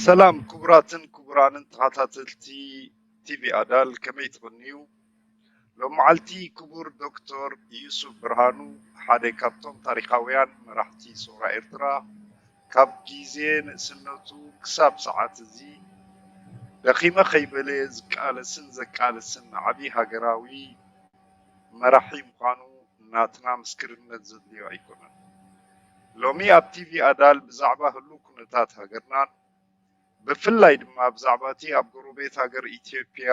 ሰላም ክቡራትን ክቡራንን ተኸታተልቲ ቲቪ ኣዳል፣ ከመይ ትቕንዩ? ሎም መዓልቲ ክቡር ዶክተር ዩሱፍ ብርሃኑ፣ ሓደ ካብቶም ታሪኻውያን መራሕቲ ሰውራ ኤርትራ፣ ካብ ግዜ ንእስነቱ ክሳብ ሰዓት እዚ ደኺመ ከይበለ ዝቃለስን ዘቃልስን ዓቢ ሃገራዊ መራሒ ምዃኑ ናትና ምስክርነት ዘድልዮ ኣይኮነን። ሎሚ ኣብ ቲቪ ኣዳል ብዛዕባ ህሉው ኩነታት ሃገርናን ብፍላይ ድማ ብዛዕባ እቲ ኣብ ጎረቤት ሃገር ኢትዮጵያ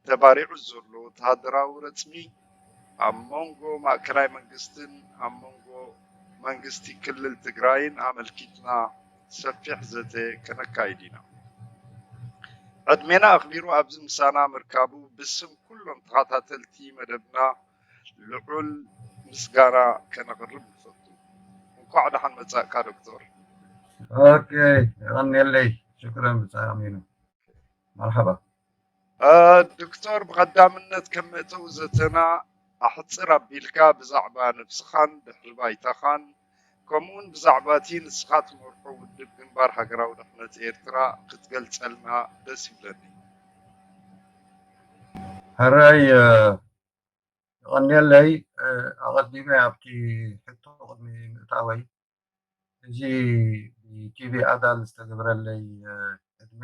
ተባሪዑ ዘሎ ወተሃደራዊ ረጽሚ ኣብ መንጎ ማእከላይ መንግስትን ኣብ መንጎ መንግስቲ ክልል ትግራይን ኣመልኪትና ሰፊሕ ዘተ ከነካይድ ኢና። ዕድሜና ኣኽቢሩ ኣብዚ ምሳና ምርካቡ ብስም ኩሎም ተኸታተልቲ መደብና ልዑል ምስጋና ከነቕርብ ንፈቱ። እንኳዕ ደሓን መጻእካ ዶክተር። ኦኬ፣ የቐንየለይ። ሽክረን ብጻይ ኣሚኑ። መርሓባ። እ፣ ዶክተር፣ ብቐዳምነት ከም መእተዊ ዘተና ኣሕጽር ኣቢልካ ብዛዕባ ነብስኻን ድሕሪ ባይታኻን ከምኡውን ብዛዕባ እቲ ንስኻ ትመርሖ ውድብ ግንባር ሃገራዊ ድሕነት ኤርትራ ክትገልጸልና ደስ ይብለኒ። ሕራይ፣ እ፣ የቐንየለይ። እ፣ ኣቐዲመ ኣብቲ ሕቶ ቅድሚ ምእታወይ፣ እዚ ብቲቪ ኣዳል ዝተገብረለይ፣ እ፣ ዕድመ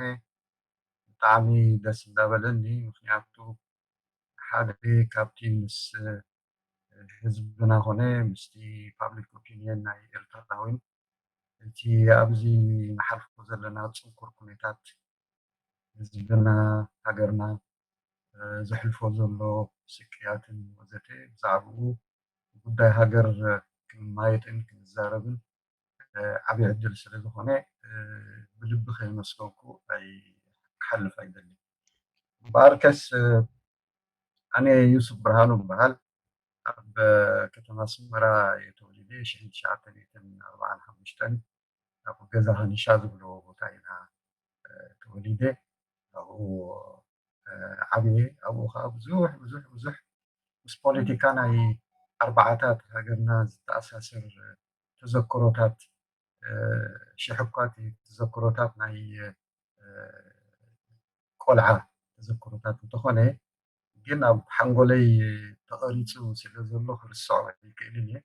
ብጣዕሚ ደስ እንዳበለኒ። ምኽንያቱ ሓደ ካብቲ ምስ ህዝብና ኮነ ምስቲ ፓብሊክ ኦፒንየን ናይ ኤርትራዊን እቲ ኣብዚ ንሓልፎ ዘለና ጽንኩር ኩነታት ህዝብና፣ ሃገርና፣ እ፣ ዘሕልፎ ዘሎ ስቅያትን ወዘተ ብዛዕባኡ ጉዳይ ሃገር ክንማየጥን ክንዛረብን፣ እ፣ ዓብዪ ዕድል ስለ ዝኾነ፣ እ፣ ብልቢ ከየመስገንኩ ኣይ-፣ ክሓልፍ ኣይደልን። እምበኣርከስ፣ እ፣ ኣነ ዩሱፍ ብርሃኑ እበሃል። ኣብ ከተማ ኣስመራ እየ ተወሊደ። ሽሕን ትሽዓተ ሚእትን ኣርባዓን ሓሙሽተን ኣብ ገዛ ሀኒሻ ዝብልዎ ቦታ ኢና፣ እ፣ ተወሊደ። ኣብኡ፣ እ፣ ዓብየ። ኣብኡ ከዓ ብዙሕ፣ ብዙሕ፣ ብዙሕ ምስ ፖለቲካ ናይ ኣርባዓታት ሃገርና ዝተኣሳሰር ተዘክሮታት፣ እ፣ ሽሕ እኳ እቲ ተዘክሮታት ናይ፣ እ፣ ቆልዓ ተዘክሮታት እንተኾነ፣ ግን ኣብ ሓንጎለይ ተቐሪጹ ስለ ዘሎ ክርስዖ ኣይክእልን እየ።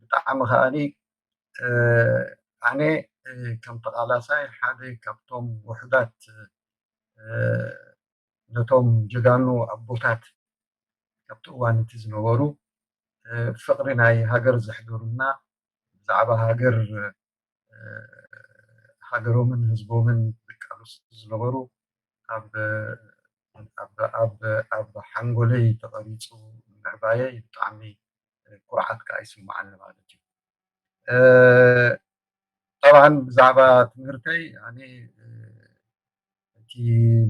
ብጣዕሚ ከኣኒ፣ እ፣ ኣነ፣ እ፣ ከም ተቓላሳይ ሓደ ካብቶም ውሑዳት፣ እ፣ ነቶም ጀጋኑ ኣቦታት ካብቲ እዋን እቲ ዝነበሩ፣ እ፣ ፍቕሪ ናይ ሃገር ዘሕደሩና፣ ብዛዕባ ሃገር፣ እ፣ ሃገሮምን ህዝቦምን ዝቃለሱ ዝነበሩ፣ ኣብ፣ ኣብ፣ ኣብ፣ ኣብ ሓንጎለይ ተቐሪጹ ምዕባየይ ብጣዕሚ ኩርዓት ከኣ ይስምዓኒ ማለት እዩ። እ፣ ጠብዓን ብዛዕባ ትምህርተይ ኣነ፣ እ፣ እቲ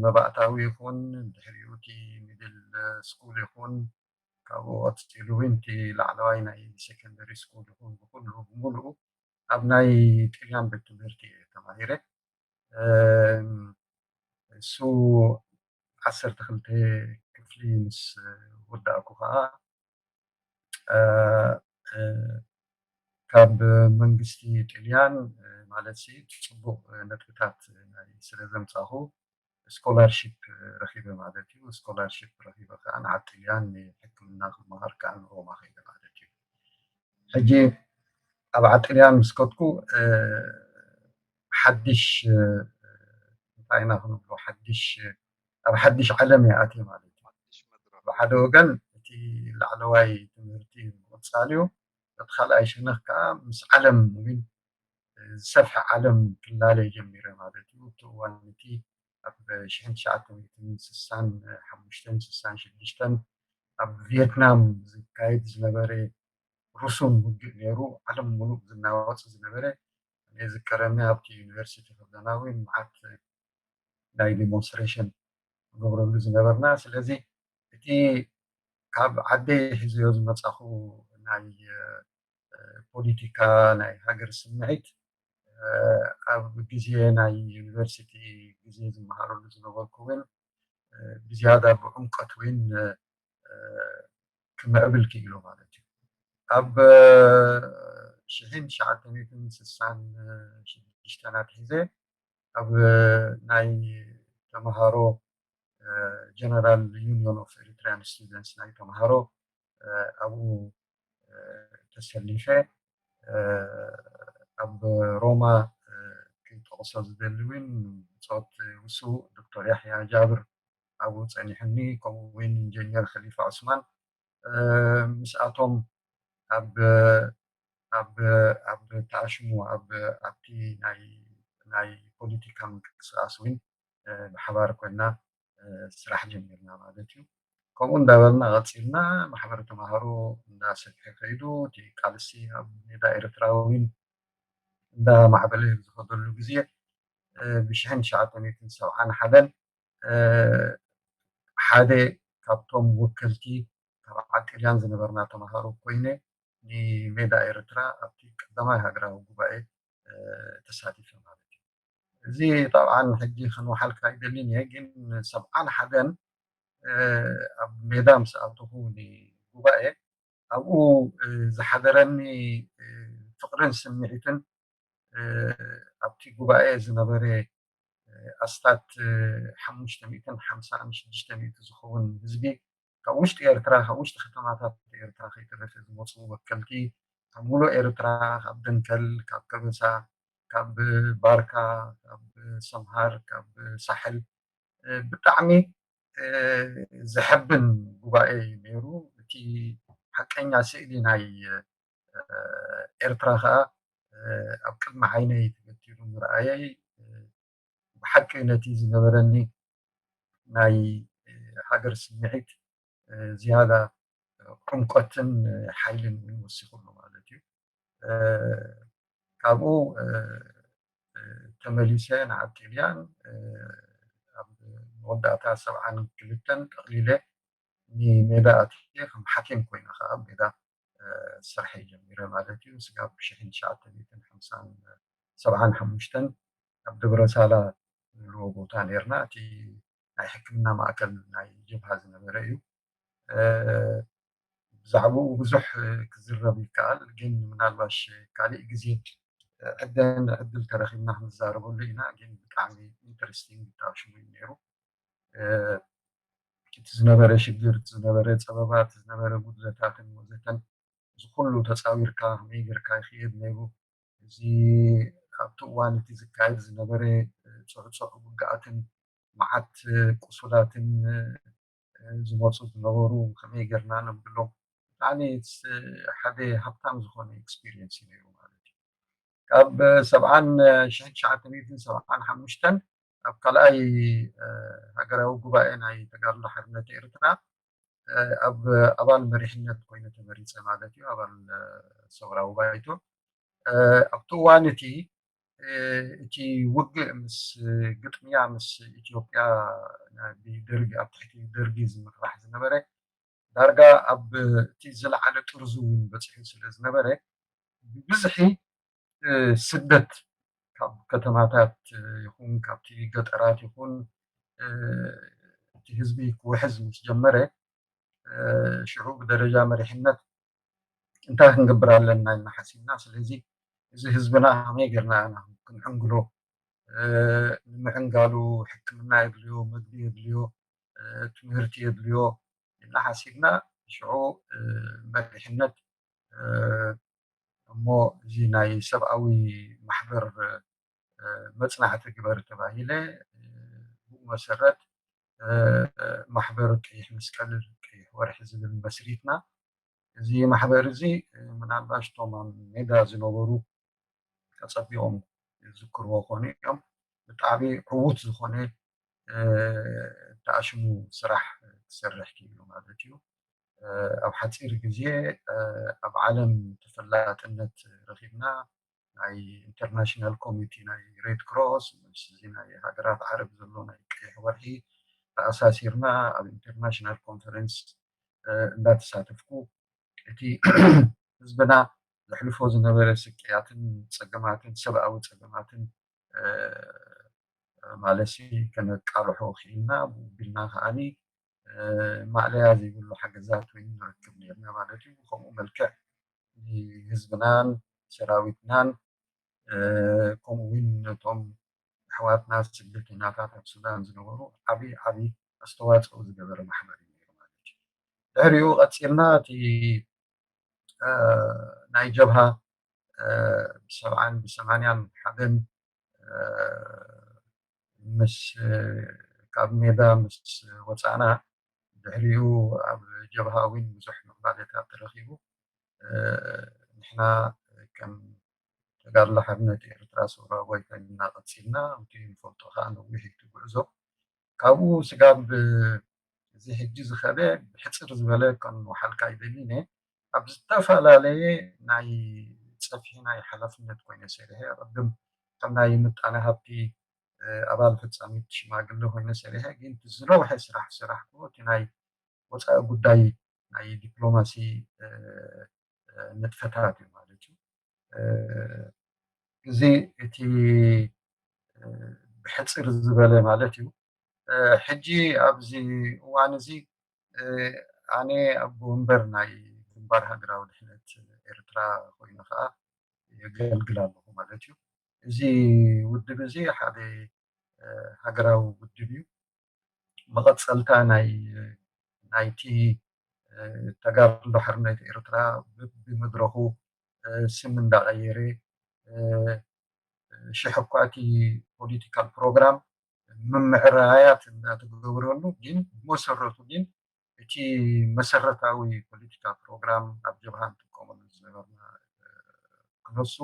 መባእታዊ ይኹን ድሕሪኡ እቲ ሚድል ስኩል ይኹን ካብኡ ቀጺሉ እውን እቲ ላዕለዋይ ናይ ሴኮንደሪ ስኩል ይኹን ብኩሉ ብምሉኡ ኣብ ናይ ጥልያን ቤት ትምህርቲ እየ ተማሂረ። እም፣ እሱ ዓሰርተ ክልተ ክፍሊ ምስ ወዳእኩ ከዓ፣ እ፣ እ፣ ካብ መንግስቲ ጥልያን፣ እ፣ ማለት ሲ ጽቡቕ ነጥብታት ናይ ስለ ዘምጻኹ ስኮላርሺፕ ረኺበ ማለት እዩ። ስኮላርሺፕ ረኺበ ከዓ ንዓብ ጥልያን ንሕክምና ክመሃር ከዓ ንሮማ ከይደ ማለት እዩ። ሕጂ ኣብ ዓጥልያን ምስ ከድኩ፣ እ፣ ሓድሽ፣ እ፣ እንታይ ኢና ክንብሎ፣ ሓድሽ፣ ኣብ ሓድሽ ዓለም እየ ኣትየ ማለት እዩ። ብሓደ ወገን እቲ ላዕለዋይ ትምህርቲ ምቕጻል እዩ፣ በቲ ካልኣይ ሸነኽ ከዓ ምስ ዓለም እውን ዝሰፍሐ ዓለም ክላለ ጀሚረ ማለት እዩ። እቲ እዋን እቲ ኣብ ሽሕን ትሽዓተ ሚእትን ስሳን ሓሙሽተን ስሳን ሽዱሽተን ኣብ ቪየትናም ዝካየድ ዝነበረ ርሱን ውግእ ነይሩ፣ ዓለም ሙሉእ ዝናወጽ ዝነበረ። እኔ ዝከረኒ ኣብቲ ዩኒቨርሲቲ ከለና እውን መዓት ናይ ዲሞንስትሬሽን ንገብረሉ ዝነበርና። ስለዚ እቲ ካብ ዓደይ ሒዘዮ ዝመጻኹ ናይ፣ እ፣ ፖለቲካ ናይ ሃገር ስምዒት፣ እ፣ ኣብ ግዜ ናይ ዩኒቨርሲቲ ግዜ ዝመሃረሉ ዝነበርኩ እውን ብዝያዳ ብዕምቀት እውን ክምዕብል ክኢሉ ማለት እዩ። ኣብ ሽሕን ትሽዓተ ሚእትን ስሳን ሽዱሽተን ኣትሒዘ ኣብ ናይ ተምሃሮ ጀነራል ዩኒዮን ኦፍ ኤሪትሪያን ስቱደንትስ ናይ ተምሃሮ ኣብኡ ተሰሊፈ ኣብ ሮማ ክጠቕሶ ዝደሊ እውን ብፆት ውሱ ዶክተር ያሕያ ጃብር ኣብኡ ፀኒሑኒ፣ ከምኡ እውን ኢንጀኒር ከሊፋ ዑስማን ምስኣቶም ኣብ ኣብ ኣብ ተኣሽሙ ኣብ ኣብቲ ናይ ናይ ፖለቲካ ምንቅስቃስ እውን ብሓባር ኮይና ስራሕ ጀሚርና ማለት እዩ። ከምኡ እንዳበልና ቀፂልና ማሕበር ተምሃሮ እንዳሰፍሐ ከይዱ እቲ ቃልሲ ኣብ ሜዳ ኤርትራ እውን እንዳማዕበለ ዝኸደሉ ግዜ ብሽሕን ትሽዓተ ሚእትን ሰብዓን ሓደን ሓደ ካብቶም ወከልቲ ካብ ዓዲ ጥልያን ዝነበርና ተምሃሮ ኮይነ ንሜዳ ኤርትራ ኣብቲ ቀዳማይ ሃገራዊ ጉባኤ ተሳቲፈ ማለት እዩ። እዚ ጠብዓን ሕጂ ክንወሓልካ ኣይደልን እየ፣ ግን ሰብዓን ሓደን ኣብ ሜዳ ምስ ኣተኹ ንጉባኤ ኣብኡ ዝሓደረኒ ፍቕርን ስምዒትን ኣብቲ ጉባኤ ዝነበረ ኣስታት ሓሙሽተ ሚእትን ሓምሳን ሽዱሽተ ሚእቲ ዝኸውን ህዝቢ ካብ ውሽጢ ኤርትራ ካብ ውሽጢ ከተማታት ኤርትራ ከይተረፈ ዝመፁ ወከልቲ ካብ ሙሉእ ኤርትራ ካብ ደንከል ካብ ከበሳ ካብ ባርካ ካብ ሰምሃር ካብ ሳሕል ብጣዕሚ ዘሐብን ጉባኤ እዩ ነይሩ። እቲ ሓቀኛ ስእሊ ናይ ኤርትራ ከዓ ኣብ ቅድሚ ዓይነይ ተገቲሩ ምርኣየይ ብሓቂ ነቲ ዝነበረኒ ናይ ሃገር ስምዒት ዝያዳ ዕምቆትን ሓይልን እውን ወሲኹሉ ማለት እዩ። ካብኡ ተመሊሰ ንዓዲ ጥልያን ኣብ መወዳእታ ሰብዓን ክልተን ጠቕሊለ ንሜዳ ኣትየ ከም ሓኪም ኮይነ ከዓ ሜዳ ስርሐይ ጀሚረ ማለት እዩ። ስጋብ ሽሕን ትሽዓተ ሚእትን ሓምሳን ሰብዓን ሓሙሽተን ኣብ ደብረ ሳላ ንብሎ ቦታ ነርና። እቲ ናይ ሕክምና ማእከል ናይ ጀብሃ ዝነበረ እዩ። ብዛዕባኡ ብዙሕ ክዝረብ ይከኣል፣ ግን ምናልባሽ ካሊእ ግዜ ዕደን ዕድል ተረኺብና ክንዛረበሉ ኢና። ግን ብጣዕሚ ኢንተረስቲንግ ብጣዕሚ ሽሙ እዩ ነይሩ። እቲ ዝነበረ ሽግር፣ እቲ ዝነበረ ፀበባ፣ እቲ ዝነበረ ጉድለታትን ወዘተን እዚ ኩሉ ተፃዊርካ ከመይ ጌርካ ይኽየድ ነይሩ። እዚ ኣብቲ እዋን እቲ ዝካየድ ዝነበረ ፅዕፁዕ ውግኣትን መዓት ቁሱላትን ዝመፁ ዝነበሩ ከመይ ጌርና ነብሎም ብጣዕሚ ሓደ ሃብታም ዝኾነ ኤክስፒሪየንስ እዩ ነይሩ ማለት እዩ። ካብ ሰብዓን ሽሕን ትሽዓተ ሚእትን ሰብዓን ሓሙሽተን ኣብ ካልኣይ ሃገራዊ ጉባኤ ናይ ተጋድሎ ሓርነት ኤርትራ ኣብ ኣባል መሪሕነት ኮይነ ተመሪፀ ማለት እዩ። ኣባል ሰውራዊ ባይቶ ኣብቲ እዋን እቲ እቲ ውግእ ምስ ግጥምያ ምስ ኢትዮጵያ ብደርጊ ኣብ ትሕቲ ደርጊ ዝምራሕ ዝነበረ ዳርጋ ኣብ እቲ ዝለዓለ ጥርዙ እውን በፂሑ ስለ ዝነበረ ብብዝሒ ስደት ካብ ከተማታት ይኹን ካብቲ ገጠራት ይኹን እቲ ህዝቢ ክውሕዝ ምስ ጀመረ ሽዑ ብደረጃ መሪሕነት እንታይ ክንገብር ኣለና ኢልና ሓሲብና። ስለዚ እዚ ህዝብና ከመይ ጌርና ኢና ክንዕንግሎ፣ ንምዕንጋሉ ሕክምና የድልዮ፣ መግቢ የድልዮ፣ ትምህርቲ የድልዮ ኢልና ሓሲብና። ሽዑ መሪሕነት እሞ እዚ ናይ ሰብኣዊ ማሕበር መፅናዕቲ ግበር ተባሂለ። ብኡ መሰረት ማሕበር ቀይሕ መስቀል ቀይሕ ወርሒ ዝብል መስሪትና። እዚ ማሕበር እዚ ምናልባሽ እቶም ኣብ ሜዳ ዝነበሩ ኣፀቢቖም ዝዝክርዎ ኮኑ እዮም። ብጣዕሚ ዕዉት ዝኾነ ተኣሽሙ ስራሕ ክሰርሕ ክኢሉ ማለት እዩ። ኣብ ሓፂር ግዜ ኣብ ዓለም ተፈላጥነት ረኺብና ናይ ኢንተርናሽናል ኮሚቲ ናይ ሬድ ክሮስ ምስ እዚ ናይ ሃገራት ዓረብ ዘሎ ናይ ቀይሕ ወርሒ ተኣሳሲርና ኣብ ኢንተርናሽናል ኮንፈረንስ እንዳተሳተፍኩ እቲ ህዝብና ዘሕልፎ ዝነበረ ስቅያትን ጸገማትን፣ ሰብኣዊ ጸገማትን፣ እ፣ ማለትሲ ከነቃልሖ ክኢልና፣ ብኡ ቢልና ከኣኒ፣ እ፣ ማእለያ ዘይብሉ ሓገዛት ኮይኑ ንረክብ ነርና ማለት እዩ። ብኸምኡ መልክዕ ንህዝብናን ሰራዊትናን፣ እ፣ ከምኡ እውን ነቶም ኣሕዋትና ስደተኛታት ኣብ ሱዳን ዝነበሩ ዓብዪ ዓብዪ ኣስተዋፅኦ ዝገበረ ማሕበር እዩ ነይሩ ማለት እዩ። ድሕሪኡ ቀፂልና እቲ፣ እ፣ ናይ ጀብሃ፣ እ፣ ብሰብዓን ብሰማንያን ሓደን፣ እ፣ ምስ፣ እ፣ ካብ ሜዳ ምስ ወፃእና፣ ድሕሪኡ ኣብ ጀብሃ እውን ብዙሕ ምዕባለታት ተረኺቡ። እ፣ ንሕና ከም ተጋድሎ ሓርነት ኤርትራ ሰውራዊ ባይቶ ኢና ቀጺልና። እቲ ንፈልጦ ከኣ ነዊሕ እዩ እቲ ጉዕዞ። ካብኡ ስጋብ እዚ ሕጂ ዝኸደ ብሕጽር ዝበለ ከነውሓልካ ይደሊ እየ። ኣብ ዝተፈላለየ ናይ ጸፍሒ ናይ ሓላፍነት ኮይነ ሰሪሐ። ቅድም ከም ናይ ምጣነ ሃብቲ፣ እ፣ ኣባል ፈጻሚት ሽማግለ ኮይነ ሰሪሐ። ግን እቲ ዝነውሐ ስራሕ ዝሰራሕኩዎ እቲ ናይ ወጻኢ ጉዳይ ናይ ዲፕሎማሲ፣ እ፣ እ፣ ንጥፈታት እዩ ማለት እዩ። እ፣ እዚ እቲ፣ እ፣ ብሕጽር ዝበለ ማለት እዩ። እ፣ ሕጂ ኣብዚ እዋን እዚ፣ እ፣ ኣነ ኣቦ ወንበር ናይ ግንባር ሃገራዊ ድሕነት ኤርትራ ኮይኑ ከኣ የገልግል ኣለኹ ማለት እዩ። እዚ ውድብ እዚ ሓደ፣ እ፣ ሃገራዊ ውድብ እዩ። መቐጸልታ ናይ፣ ናይቲ፣ እ፣ ተጋድሎ ሓርነት ኤርትራ ብ-፣ ብመድረኹ፣ እ፣ ስም እንዳቐየረ፣ እ፣ ሽሕ እኳ እቲ ፖለቲካል ፕሮግራም ምምዕራያት እንዳተገበረሉ፣ ግን ብመሰረቱ ግን እቲ መሰረታዊ ፖለቲካ ፕሮግራም ኣብ ጀብሃ እንጥቀመሉ ዝነበርና፣ እ፣ ክነሱ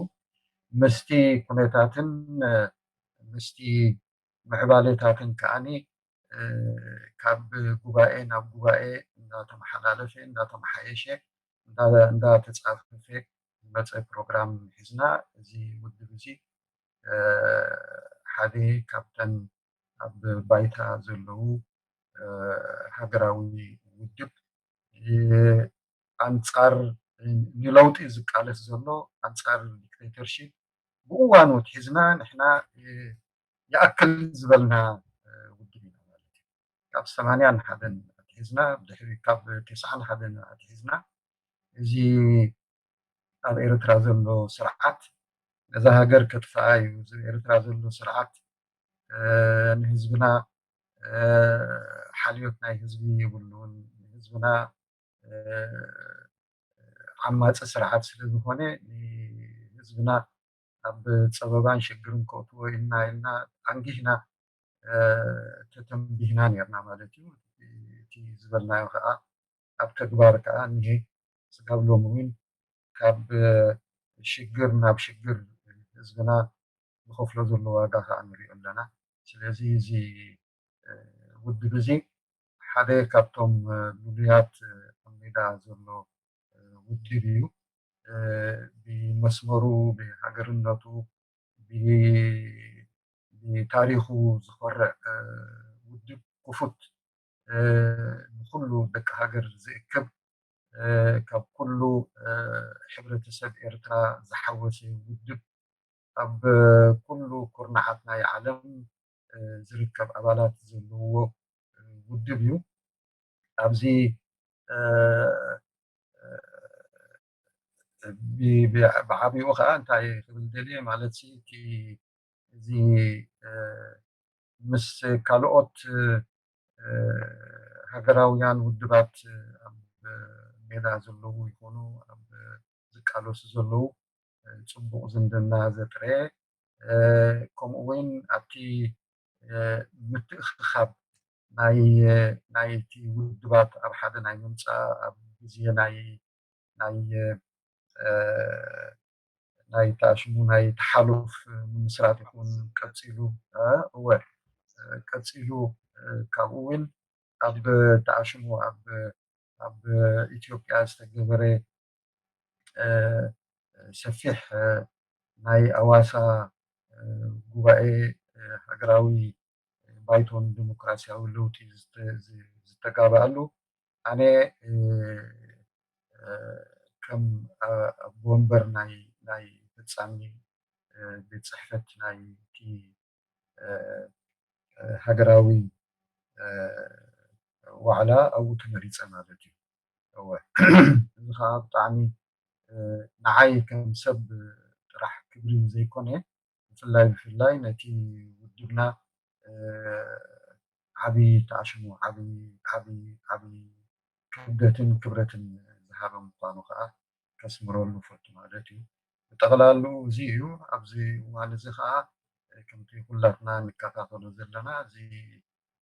ምስቲ ኩነታትን፣ እ፣ ምስቲ ምዕባለታትን ከኣኒ፣ እ፣ ካብ ጉባኤ ናብ ጉባኤ እንዳተመሓላለፈ፣ እንዳተመሓየሸ፣ እንዳ-፣ እንዳተጻፈፈ ዝመጸ ፕሮግራም ሒዝና፣ እዚ ውድብ እዚ፣ እ፣ ሓደ ካብተን ኣብ ባይታ ዘለዉ፣ እ፣ ሃገራዊ ውድብ፣ እ፣ ኣንጻር ንለውጢ ዝቃለስ ዘሎ፣ ኣንጻር ዲክቴተርሺፕ ብእዋኑ ኣትሒዝና ንሕና፣ እ፣ ይኣክል ዝበልና፣ እ፣ ውድብ ኢና ማለት እዩ። ካብ ሰማንያን ሓደን ኣትሒዝና፣ ድሕሪ ካብ ተስዓን ሓደን ኣትሒዝና፣ እዚ ኣብ ኤርትራ ዘሎ ስርዓት ነዛ ሃገር ከጥፍኣ እዩ፣ እዚ ኣብ ኤርትራ ዘሎ ስርዓት፣ እ፣ ንህዝብና፣ እ፣ ሓልዮት ናይ ህዝቢ የብሉን፣ ንህዝብና፣ እ፣ ዓማጺ ስርዓት ስለ ዝኾነ ንህዝብና ኣብ ጸበባን ሽግርን ከእትዎ ኢልና ኢልና ኣንጊህና፣ እ፣ ተተንቢህና ነርና ማለት እዩ። እቲ ዝበልናዮ ከኣ ኣብ ተግባር ከኣ እኒሀ። ስጋብ ሎሚ እውን ካብ ሽግር ናብ ሽግር ህዝብና ዝኸፍሎ ዘሎ ዋጋ ከኣ ንሪኦ ኣለና። ስለዚ እዚ፣ እ፣ ውድብ እዚ ሓደ ካብቶም፣ እ፣ ልሉያት፣ እ፣ ኣብ ሜዳ ዘሎ፣ እ፣ ውድብ እዩ። እ፣ ብመስመሩ፣ ብሃገርነቱ፣ ብ-፣ ብታሪኹ ዝኾርዕ፣ እ፣ ውድብ ክፉት፣ እ፣ ንኹሉ ደቂ ሃገር ዝእክብ፣ እ፣ ካብ ኩሉ፣ እ፣ ሕብረተሰብ ኤርትራ ዝሓወሰ ውድብ፣ ኣብ ኩሉ ኩርናዓት ናይ ዓለም፣ እ፣ ዝርከብ ኣባላት ዘለውዎ፣ እ፣ ውድብ እዩ። ኣብዚ፣ እ፣ እ፣ ብ-፣ ብ-፣ ብዓቢኡ ኸኣ እንታይ ክብል ደልየ ማለት ሲ፣ እቲ፣ እዚ፣ እ፣ ምስ ካልኦት፣ እ፣ ሃገራውያን ውድባት፣ እ፣ ኣብ ሜዳ ዘለዉ ይኹኑ ኣብ ዝቃለሱ ዘለዉ፣ እ፣ ጽቡቕ ዝምድና ዘጥረየ፣ እ፣ ከምኡ እውን ኣብቲ፣ እ፣ ምትእኽኻብ ናይ፣ ናይቲ ውድባት ኣብ ሓደ ናይ ምምጻእ፣ ኣብ ግዜ ናይ፣ ናይ፣ እ፣ ናይ ተኣሽሙ ናይ ተሓሉፍ ምምስራት ይኹን ቀጺሉ፣ እ፣ እወ፣ እ፣ ቀጺሉ፣ እ፣ ካብኡ እውን ኣብ ተኣሽሙ ኣብ፣ ኣብ ኢትዮጵያ ዝተገበረ፣ እ፣ ሰፊሕ፣ እ፣ ናይ ኣዋሳ፣ እ፣ ጉባኤ፣ እ፣ ሃገራዊ ባይቶ ንዲሞክራሲያዊ ለውጢ ዝተ-፣ ዝ-፣ ዝተጋብኣሉ ኣነ፣ እ፣ እ፣ ከም ኣቦ ወንበር ናይ ናይ ፈጻሚ ቤት ጽሕፈት ናይ እቲ ሃገራዊ ዋዕላ ኣብኡ ተመሪጸ ማለት እዩ። እወ፣ እዚ ከዓ ብጣዕሚ ንዓይ ከም ሰብ ጥራሕ ክብሪ ዘይኮነ፣ ብፍላይ ብፍላይ ነቲ ውድብና ዓብዪ ተኣሽሙ ዓብዪ ዓብዪ ዓብዪ ክብደትን ክብረትን ዝሃበ ምዃኑ ከዓ ከስምረሉ ፈቱ ማለት እዩ። ብጠቕላሉ እዚ እዩ። ኣብዚ እዋን እዚ ከዓ ከምቲ ኩላትና ንከታተሎ ዘለና፣ እዚ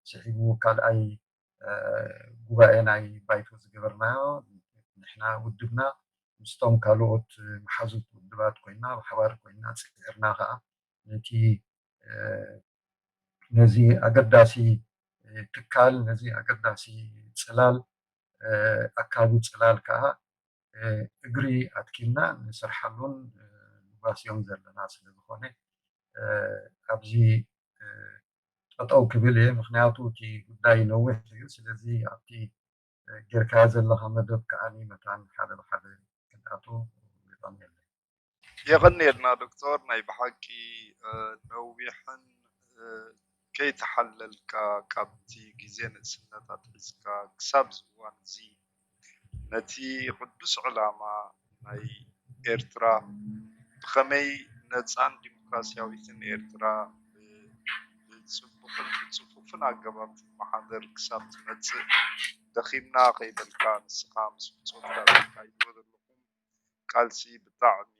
ስዒቡ ካልኣይ ጉባኤ ናይ ባይቶ ዝገበርናዮ፣ ንሕና ውድብና ምስቶም ካልኦት መሓዙት ውድባት ኮይና፣ ብሓባር ኮይና ፅዒርና ከዓ ነቲ ነዚ ኣገዳሲ ትካል፣ ነዚ ኣገዳሲ ፅላል፣ ኣካቢ ፅላል ከዓ እግሪ ኣትኪልና ንሰርሓሉን ንጓስዮን ዘለና ስለ ዝኾነ፣ ኣብዚ ጠጠው ክብል እየ። ምክንያቱ እቲ ጉዳይ ነዊሕ እዩ። ስለዚ ኣብቲ ጌርካዮ ዘለኻ መደብ ከዓ መታን ሓደ ብሓደ ክንኣቱ። የቐንየለይ። የቐንየልና ዶክተር፣ ናይ ብሓቂ ነዊሕን ከይተሓለልካ ካብቲ ግዜ ንእስነት ኣትሒዝካ ክሳብ ዝእዋን እዚ ነቲ ቅዱስ ዕላማ ናይ ኤርትራ ብኸመይ ነጻን ዲሞክራሲያዊትን ኤርትራ ብጽቡቕን ብጽፉፍን ኣገባብ ትመሓደር ክሳብ ትመጽእ ደኺምና ከይበልካ ንስኻ ምስ ብጾትካ ተካይድዎ ዘለኹም ቃልሲ ብጣዕሚ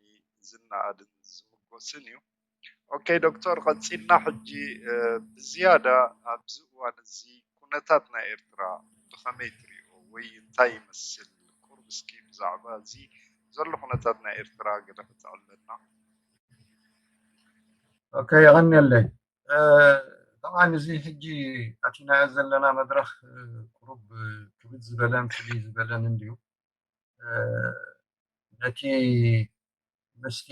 ዝነኣድን ዝምጎስን እዩ። ኦኬ ዶክተር፣ ቀፂልና ሕጂ ብዝያዳ ኣብዚ እዋን እዚ ኩነታት ናይ ኤርትራ ብኸመይ ትሪኦ ወይ እንታይ ይመስል? ቁሩብ እስኪ ብዛዕባ እዚ ዘሎ ኩነታት ናይ ኤርትራ ገለ ከተዕልለና። ኦኬ፣ የቐንየለይ። ጠብዓን እዚ ሕጂ ኣቲናዮ ዘለና መድረኽ ቁሩብ ክብድ ዝበለን ፍልይ ዝበለን እንድዩ። ነቲ ምስቲ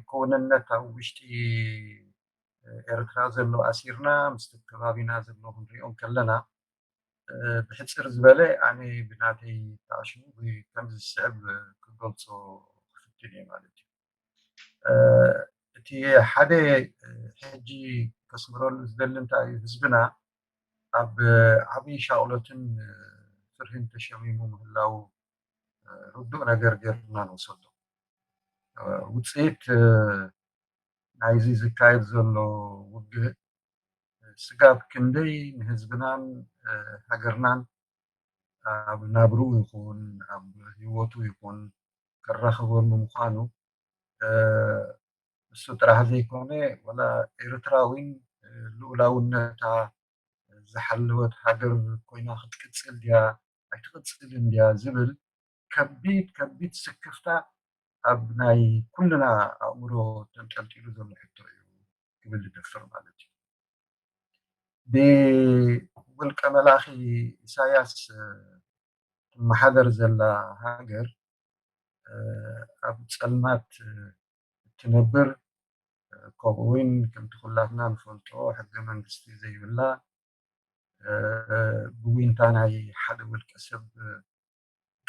ክውንነት ኣብ ውሽጢ ኤርትራ ዘሎ ኣሲርና ምስቲ ከባቢና ዘሎ ክንሪኦ ከለና፣ ብሕፅር ዝበለ ኣነ ብናተይ ተኣሽሙ ከምዚ ዝስዕብ ክገልፆ ክፍትን እየ ማለት እዩ። እቲ ሓደ ሕጂ ከስምረሉ ዝደሊ እንታይ እዩ፣ ህዝብና ኣብ ዓብዪ ሻቕሎትን ፍርህን ተሸሚሙ ምህላው ርዱእ ነገር ገይርና ንወሰዶ። ውፅኢት ናይዚ ዝካየድ ዘሎ ውግእ ስጋብ ክንደይ ንህዝብናን ሃገርናን ኣብ ናብርኡ ይኹን ኣብ ህይወቱ ይኹን ከራኽበሉ ምዃኑ እሱ ጥራሕ ዘይኮነ፣ ወላ ኤርትራ እውን ልኡላውነታ ዝሓለወት ሃገር ኮይና ክትቅፅል ድያ ኣይትቅፅልን ድያ ዝብል ከቢድ ከቢድ ስክፍታ ኣብ ናይ ኩልና ኣእምሮ ተንጠልጢሉ ዘሎ ሕቶ እዩ ክብል ዝደፍር ማለት እዩ። ብውልቀ መላኺ ኢሳያስ ትመሓደር ዘላ ሃገር ኣብ ፀልማት እትነብር፣ ከምኡ እውን ከምቲ ኩላትና ንፈልጦ ሕገ መንግስቲ ዘይብላ፣ ብዊንታ ናይ ሓደ ውልቀ ሰብ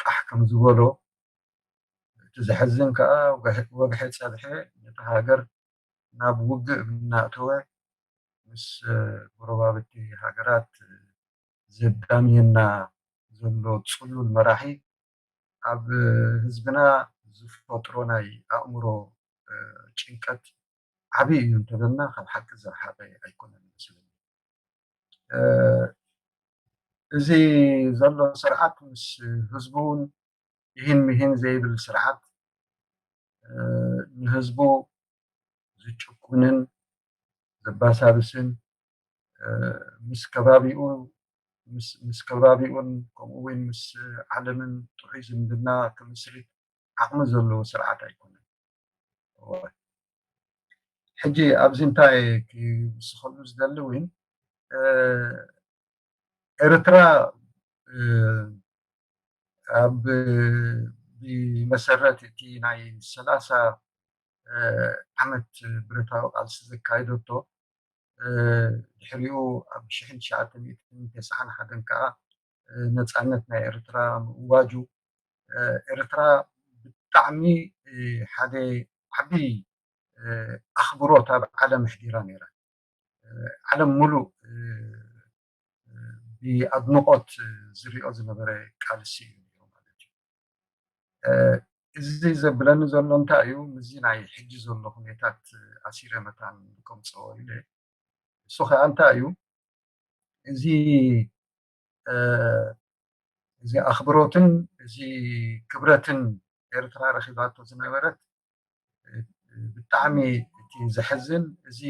ቃሕ ከም ዝበሎ፣ እቲ ዘሕዝን ከዓ ወግሐ ፀብሐ ነታ ሃገር ናብ ውግእ እናእተወ ምስ ጎረባብቲ ሃገራት ዘዳምየና ዘሎ ፅሉል መራሒ ኣብ ህዝብና ዝፈጥሮ ናይ ኣእምሮ ጭንቀት ዓብዪ እዩ እንተበልና ካብ ሓቂ ዝረሓቐ ኣይኮነን ይመስለኒ። እዚ ዘሎ ስርዓት ምስ ህዝቡ እውን ይህን ምሂን ዘይብል ስርዓት ንህዝቡ ዝጭቁንን ዘባሳብስን ምስ ከባቢኡ ምስ ከባቢኡን ከምኡ እውን ምስ ዓለምን ጥዑይ ዝምድና ክምስርት ዓቕሚ ዘለዎ ስርዓት ኣይኮነን። ሕጂ ኣብዚ እንታይ ክውስኸሉ ዝደሊ እውን ኤርትራ ኣብ ብመሰረት እቲ ናይ ሰላሳ ዓመት ብረታዊ ቃልሲ ዘካየደቶ፣ ድሕሪኡ ኣብ ሽሕን ትሽዓተ ሚእትን ተስዓን ሓደን ከዓ ነፃነት ናይ ኤርትራ ምእዋጁ፣ ኤርትራ ብጣዕሚ ሓደ ዓብዪ ኣኽብሮት ኣብ ዓለም ኣሕዲራ ነይራ። ዓለም ሙሉእ ብኣድንቖት ዝሪኦ ዝነበረ ቃልሲ እዩ ነይሩ ማለት እዩ። እዚ ዘብለኒ ዘሎ እንታይ እዩ? ምስዚ ናይ ሕጂ ዘሎ ኩነታት ኣሲረ መታን ከምፅኦ ኢለ፣ እሱ ከዓ እንታይ እዩ? እዚ እዚ ኣኽብሮትን እዚ ክብረትን ኤርትራ ረኺባቶ ዝነበረት ብጣዕሚ እቲ ዘሕዝን፣ እዚ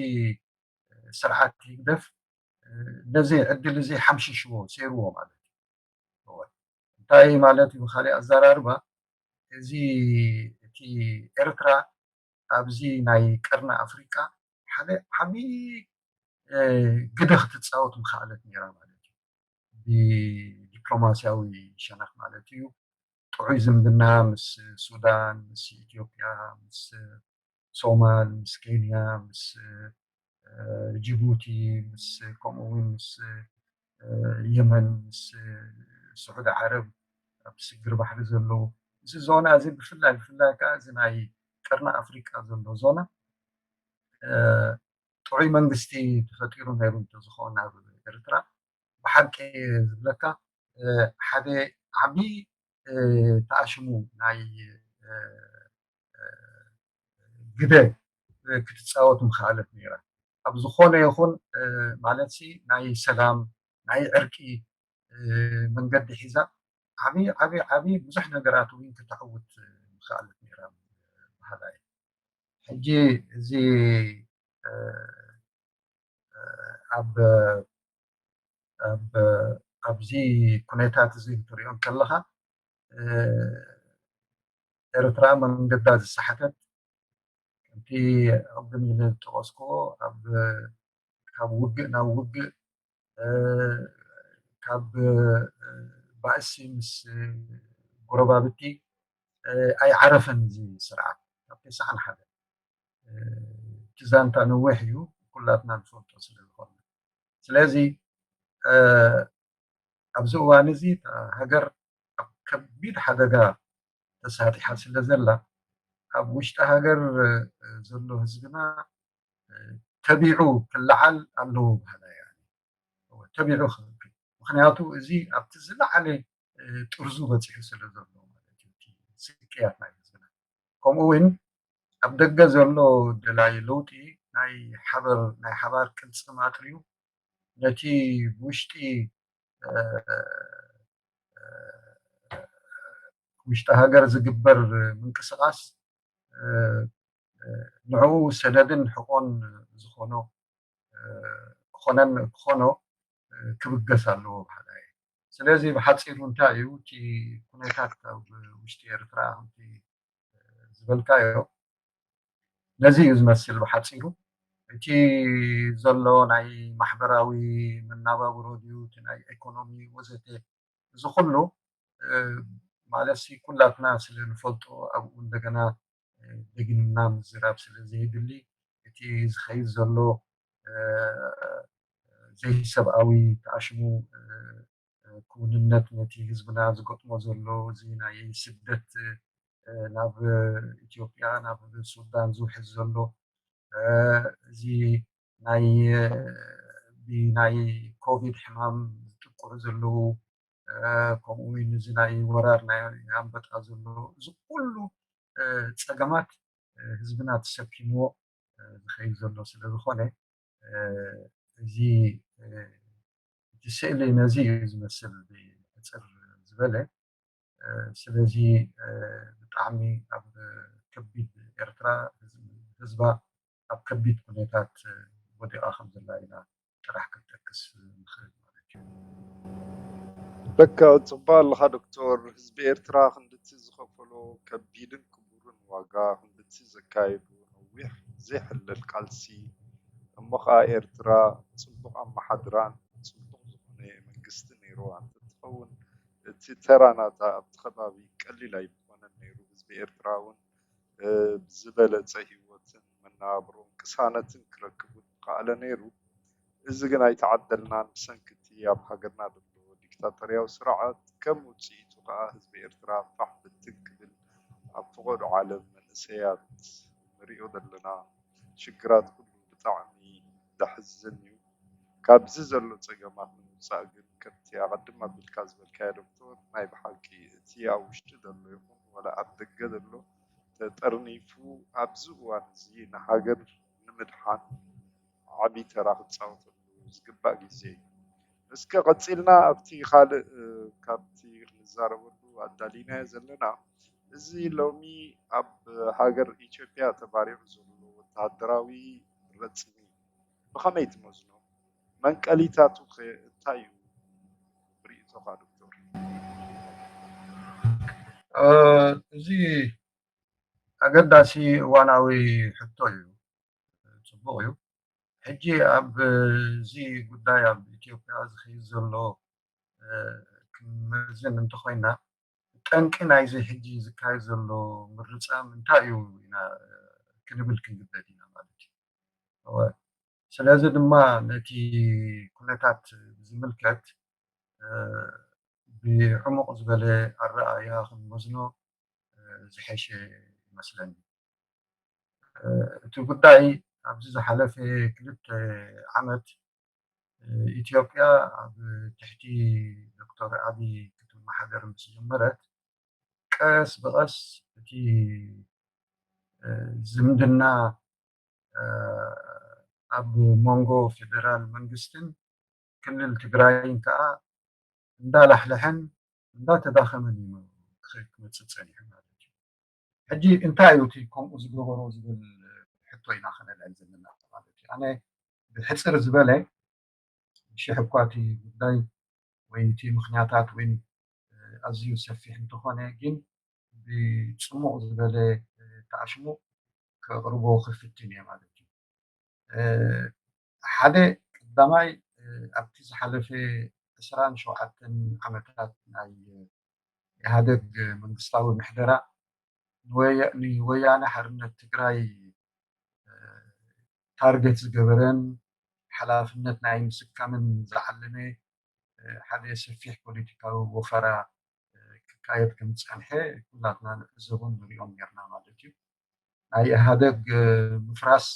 ስርዓት ህግደፍ ነዚ ዕድል እዚ ሓምሽሽዎ፣ ሰይርዎ ማለት እዩ። እንታይ ማለት እዩ? ብካሊእ ኣዘራርባ፣ እዚ እቲ ኤርትራ ኣብዚ ናይ ቀርኒ ኣፍሪቃ ሓደ ዓብዪ ግደ ክትፃወት ምኽኣለት ነይራ ማለት እዩ። ብዲፕሎማስያዊ ሸነኽ ማለት እዩ። ጥዑይ ዝምድና ምስ ሱዳን፣ ምስ ኢትዮጵያ፣ ምስ ሶማል፣ ምስ ኬንያ፣ ምስ ጅቡቲ፣ ምስ ከምኡ እውን ምስ የመን፣ ምስ ስዑዲ ዓረብ፣ ኣብ ስግር ባሕሪ ዘለዉ፣ እዚ ዞና እዚ ብፍላይ ብፍላይ ከዓ እዚ ናይ ቀርኒ ኣፍሪቃ ዘሎ ዞና ጥዑይ መንግስቲ ተፈጢሩ ነይሩ እንተዝኸውን ኣብ ኤርትራ፣ ብሓቂ ዝብለካ ሓደ ዓብዪ ተኣሽሙ ናይ ግደ ክትፃወት ምኽኣለት ነይራ። ኣብ ዝኾነ ይኹን ማለት ሲ ናይ ሰላም ናይ ዕርቂ መንገዲ ሒዛ ዓብዪ ዓብዪ ዓብዪ ብዙሕ ነገራት እውን ክተዕውት ምኽኣለት ነይራ በሃላይ። ሕጂ እዚ ኣብ ኣብዚ ኩነታት እዚ ክትሪኦ እንከለኻ ኤርትራ መንገዳ ዝሰሓተት፣ ከምቲ ቅድም ኢለ ዝጠቐስኩዎ፣ ኣብ ካብ ውግእ ናብ ውግእ፣ ካብ ባእሲ ምስ ጎረባብቲ ኣይዓረፈን እዚ ስርዓት። ካብ ተስዓን ሓደ እቲ ዛንታ ነዊሕ እዩ፣ ኩላትና ንፈልጦ ስለ ዝኾነ። ስለዚ ኣብዚ እዋን እዚ እታ ሃገር ኣብ ከቢድ ሓደጋ ተሳጢሓ ስለ ዘላ፣ ኣብ ውሽጢ ሃገር ዘሎ ህዝብና ተቢዑ ክለዓል ኣለዎ በሃላይ እየ። ተቢዑ ክብል፣ ምኽንያቱ እዚ ኣብቲ ዝለዓለ ጥርዙ በፂሑ ስለ ዘሎ ማለት እዩ፣ እቲ ስቅያት ናይ ህዝብና። ከምኡ እውን ኣብ ደገ ዘሎ ደላይ ለውጢ ናይ ሓበር ናይ ሓባር ቅልፅም ኣጥርዩ ነቲ ብውሽጢ ውሽጢ ሃገር ዝግበር ምንቅስቃስ ንዕኡ ሰነድን ሕቆን ዝኾኖ ክኾነን ክኾኖ ክብገስ ኣለዎ በሃላይ እየ። ስለዚ ብሓፂሩ እንታይ እዩ እቲ ኩነታት ኣብ ውሽጢ ኤርትራ ከምቲ ዝበልካዮ ነዚ እዩ ዝመስል ብሓፂሩ። እቲ ዘሎ ናይ ማሕበራዊ መናባብሮ ድዩ እቲ ናይ ኢኮኖሚ ወዘተ እዚ ኩሉ ማለት ሲ ኩላትና ስለ ንፈልጦ ኣብኡ እንደገና ደጊምና ምዝራብ ስለ ዘየድሊ እቲ ዝኸይድ ዘሎ ዘይሰብኣዊ ተኣሽሙ ክውንነት ነቲ ህዝብና ዝገጥሞ ዘሎ እዚ ናይ ስደት ናብ ኢትዮጵያ ናብ ሱዳን ዝውሕዝ ዘሎ እዚ ናይ ብናይ ኮቪድ ሕማም ዝጥቅዑ ዘለዉ ከምኡ እውን እዚ ናይ ወራር ናይ ኣንበጣ ዘሎ እዚ ኩሉ ፀገማት ህዝብና ተሰኪምዎ ዝኸይድ ዘሎ ስለ ዝኾነ እዚ እቲ ስእሊ ነዚ እዩ ዝመስል ብሕፅር ዝበለ። ስለዚ ብጣዕሚ ኣብ ከቢድ ኤርትራ ህዝባ ኣብ ከቢድ ኩነታት ወዲቓ ከም ዘላ ኢና ጥራሕ ክንጠቅስ ንኽእል ማለት እዩ። በቃ ጽቡቅ ኣለኻ ዶክተር። ህዝቢ ኤርትራ ክንድቲ ዝኸፈሎ ከቢድን ክቡርን ዋጋ፣ ክንድቲ ዘካየዱ ነዊሕ ዘይሕለል ቃልሲ፣ እሞ ኸኣ ኤርትራ ጽቡቕ ኣመሓድራን ጽቡቕ ዝኾነ መንግስቲ ነይርዋ እንተትኸውን፣ እቲ ተራ ናታ ኣብቲ ከባቢ ቀሊል ኣይምኾነን ነይሩ። ህዝቢ ኤርትራ እውን ብዝበለጸ ህይወትን መነባብሮን ቅሳነትን ክረክብ ምኸኣለ ነይሩ። እዚ ግን ኣይተዓደልናን። ብሰንኪ እቲ ኣብ ሃገርና ዘሎ ዲክታቶርያዊ ስርዓት ከም ውጽኢቱ ከኣ ህዝቢ ኤርትራ ፋሕ ብትን ክብል ኣብ ፈቐዶ ዓለም መንእሰያት ንሪኦ ዘለና ሽግራት ኩሉ ብጣዕሚ ዘሕዝን እዩ። ካብዚ ዘሎ ጸገማት ንምውጻእ ግን ከምቲ ኣቐድም ኣቢልካ ዝበልካዮ ዶክተር፣ ናይ ብሓቂ እቲ ኣብ ውሽጢ ዘሎ ይኹን ወላ ኣብ ደገ ዘሎ ተጠርኒፉ ኣብዚ እዋን እዚ ንሃገር ንምድሓን ዓቢ ተራ ክጻወተሉ ዝግባእ ግዜ እዩ። እስከ ቀጺልና ኣብቲ ካልእ፣ እ፣ ካብቲ ክንዛረበሉ ኣዳሊናዮ ዘለና፣ እዚ ሎሚ ኣብ ሃገር ኢትዮጵያ ተባሪዑ ዘሎ ወተሃደራዊ ረጽሚ ብኸመይ ትመዝኖ? መንቀሊታቱ ከ እንታይ እዩ ርእይቶኻ ዶክተር? እ፣ እዚ ኣገዳሲ እዋናዊ ሕቶ እዩ። ጽቡቕ እዩ። ሕጂ ኣብዚ ጉዳይ ኣብ ኢትዮጵያ ዝኸይድ ዘሎ፣ እ፣ ክንመዝን እንተኾይና፣ ጠንቂ ናይዚ ሕጂ ዝካየድ ዘሎ ምርጻ ምንታይ እዩ ኢና ክንብል ክንግደድ ኢና ማለት እዩ። እወ። ስለዚ ድማ ነቲ ኩነታት ብዝምልከት፣ እ፣ ብዕሙቕ ዝበለ ኣረኣእያ ክንመዝኖ፣ እ፣ ዝሐሸ ይመስለኒ። እ፣ እቲ ጉዳይ ኣብዚ ዝሓለፈ ክልተ ዓመት፣ እ፣ ኢትዮጵያ ኣብ ትሕቲ ዶክተር ኣቢይ ክትመሓደር ምስ ጀመረት፣ ቀስ ብቐስ እቲ፣ እ፣ ዝምድና፣ እ፣ ኣብ መንጎ ፌደራል መንግስትን ክልል ትግራይን ከዓ እንዳላሕለሐን እንዳተዳኸመን እዩ ክመፅእ ፀኒሑ ማለት እዩ። ሕጂ እንታይ እዩ እቲ ከምኡ ዝገበሮ ዝብል ሕቶ ኢና ከነልዕል ዘለና ማለት እዩ። ኣነ ብሕፅር ዝበለ፣ ሽሕ እኳ እቲ ጉዳይ ወይ እቲ ምኽንያታት ወይ፣ እ፣ ኣዝዩ ሰፊሕ እንተኾነ፣ ግን ብጽሙቕ ዝበለ፣ እ፣ ተኣሽሙ ከቕርቦ ክፍትን እየ ማለት እዩ። እ፣ ሓደ ቀዳማይ፣ እ፣ ኣብቲ ዝሓለፈ ዕስራን ሸውዓተን ዓመታት ናይ ኢህኣደግ መንግስታዊ ምሕደራ ንወያ-፣ ንወያነ ሓርነት ትግራይ፣ እ፣ ታርጌት ዝገበረን ሓላፍነት ናይ ምስካምን ዝዓለመ፣ እ፣ ሓደ ሰፊሕ ፖለቲካዊ ወፈራ፣ እ፣ ክካየድ ከም ዝጸንሐ ኩላትና ንዕዘቦን ንሪኦን ኔርና ማለት እዩ። ናይ ኢህኣደግ፣ እ፣ ምፍራስ፣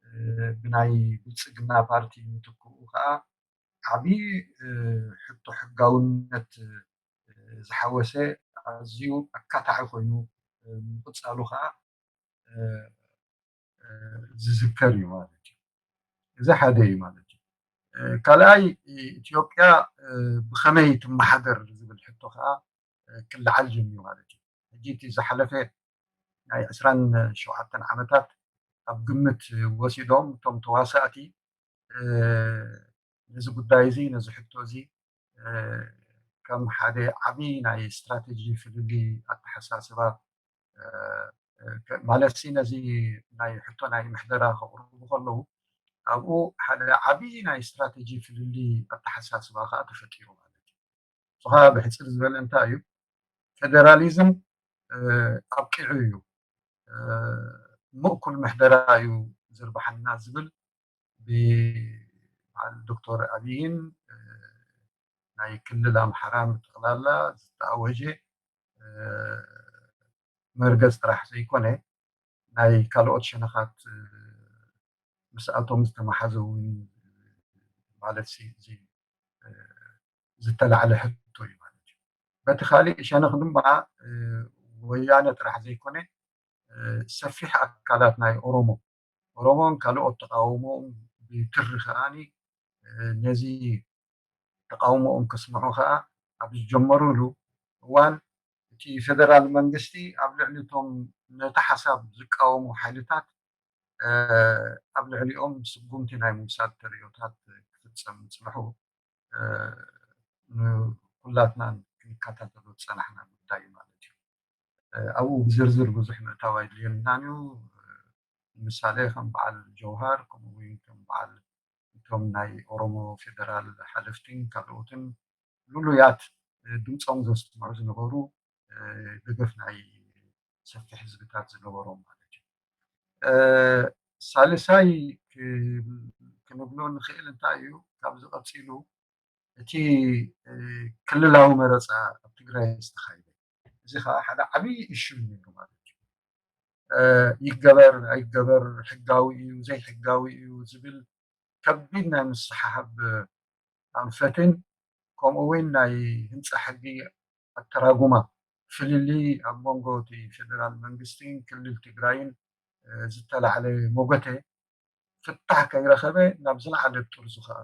እ፣ ብናይ ብልጽግና ፓርቲ ምትክኡ ከኣ ዓቢ፣ እ፣ ሕቶ ሕጋውነት፣ እ፣ ዝሓወሰ ኣዝዩ ኣካታዒ ኮይኑ፣ እ፣ ምቕጻሉ ከኣ፣ እ፣ እ፣ ዝዝከር እዩ ማለት እዩ። እዚ ሓደ እዩ ማለት እዩ። እ፣ ካልኣይ፣ እ፣ ኢትዮጵያ፣ እ፣ ብኸመይ ትመሓደር ዝብል ሕቶ ከኣ፣ እ፣ ክለዓል ጀሚሩ ማለት እዩ። ሕጂ እቲ ዝሓለፈ ናይ ዕስራን ሸውዓተን ዓመታት ኣብ ግምት ወሲዶም እቶም ተዋሳእቲ፣ እ፣ ነዚ ጉዳይ እዚ፣ ነዚ ሕቶ እዚ፣ እ፣ ከም ሓደ ዓቢ ናይ ስትራቴጂ ፍልልይ ኣተሓሳስባ፣ እ፣ እ፣ ከ-፣ ማለት ሲ ነዚ ናይ ሕቶ ናይ ምሕደራ ከቕርቡ ከለዉ ኣብኡ ሓደ ዓቢ ናይ ስትራቴጂ ፍልልይ ኣተሓሳስባ ከኣ ተፈጢሩ ማለት እዩ። እሱ ከኣ ብሕጽር ዝበለ እንታይ እዩ? ፌደራሊዝም፣ እ፣ ኣብቂዑ እዩ፣ እ፣ ምእኩል ምሕደራ እዩ ዝርብሓና ዝብል ብበዓል ዶክተር ኣብይን፣ እ፣ ናይ ክልል ኣምሓራን ብጠቕላላ ዝተኣወጀ፣ እ፣ መርገጽ ጥራሕ ዘይኮነ ናይ ካልኦት ሸነኻት፣ እ፣ ምስኣቶም ዝተመሓዘ እውን ማለት ሲ-፣ እዚ፣ እ፣ ዝተላዕለ ሕቶ እዩ ማለት እዩ። በቲ ካሊእ ሸነኽ ድማ፣ እ፣ ወያነ ጥራሕ ዘይኮነ፣ እ፣ ሰፊሕ ኣካላት ናይ ኦሮሞ፣ ኦሮሞን ካልኦት ተቃውሞኦም ብትሪ ከኣኒ፣ እ፣ ነዚ ተቃውሞኦም ከስምዑ ከኣ ኣብ ዝጀመሩሉ እዋን፣ እቲ ፌደራል መንግስቲ ኣብ ልዕሊ እቶም ነቲ ሓሳብ ዝቃወሙ ሓይልታት፣ እ፣ ኣብ ልዕሊኦም ስጉምቲ ናይ ምውሳድ ተርእዮታት ክፍጸም ምጽንሑ፣ እ፣ ንኩላትና ክንከታተሎ ዝጸናሕና ጉዳይ እዩ ማለት እዩ። እ፣ ኣብኡ ብዝርዝር ብዙሕ ምእታው ኣይድልየናን እዩ። ንምሳሌ ከም በዓል ጀውሃር፣ ከምኡ እውን ከም በዓል እቶም ናይ ኦሮሞ ፌደራል ሓለፍትን ካልኦትን ልሉያት፣ እ፣ ድምፆም ዘስምዑ ዝነበሩ፣ እ፣ ደገፍ ናይ ሰፊሕ ህዝብታት ዝነበሮም ማለት እዩ። እ፣ ሳልሳይ ክ-፣ ክንብሎ ንኽእል እንታይ እዩ፣ ካብዚ ቀፂሉ እቲ፣ እ፣ ክልላዊ መረፃ ኣብ ትግራይ ዝተኻየደ፣ እዚ ከዓ ሓደ ዓብዪ እሹ እዩ ማለት እዩ። ይገበር ኣይገበር፣ ሕጋዊ እዩ ዘይሕጋዊ እዩ ዝብል ከቢድ ናይ ምስሓሓብ ኣንፈትን ከምኡ እውን ናይ ህንፃ ሕጊ ኣተራጉማ ፍልልይ ኣብ መንጎ እቲ ፌደራል መንግስትን ክልል ትግራይን ዝተላዕለ ሞገተ ፍታሕ ከይረኸበ ናብ ዝለዓለ ጥርዙ ከዓ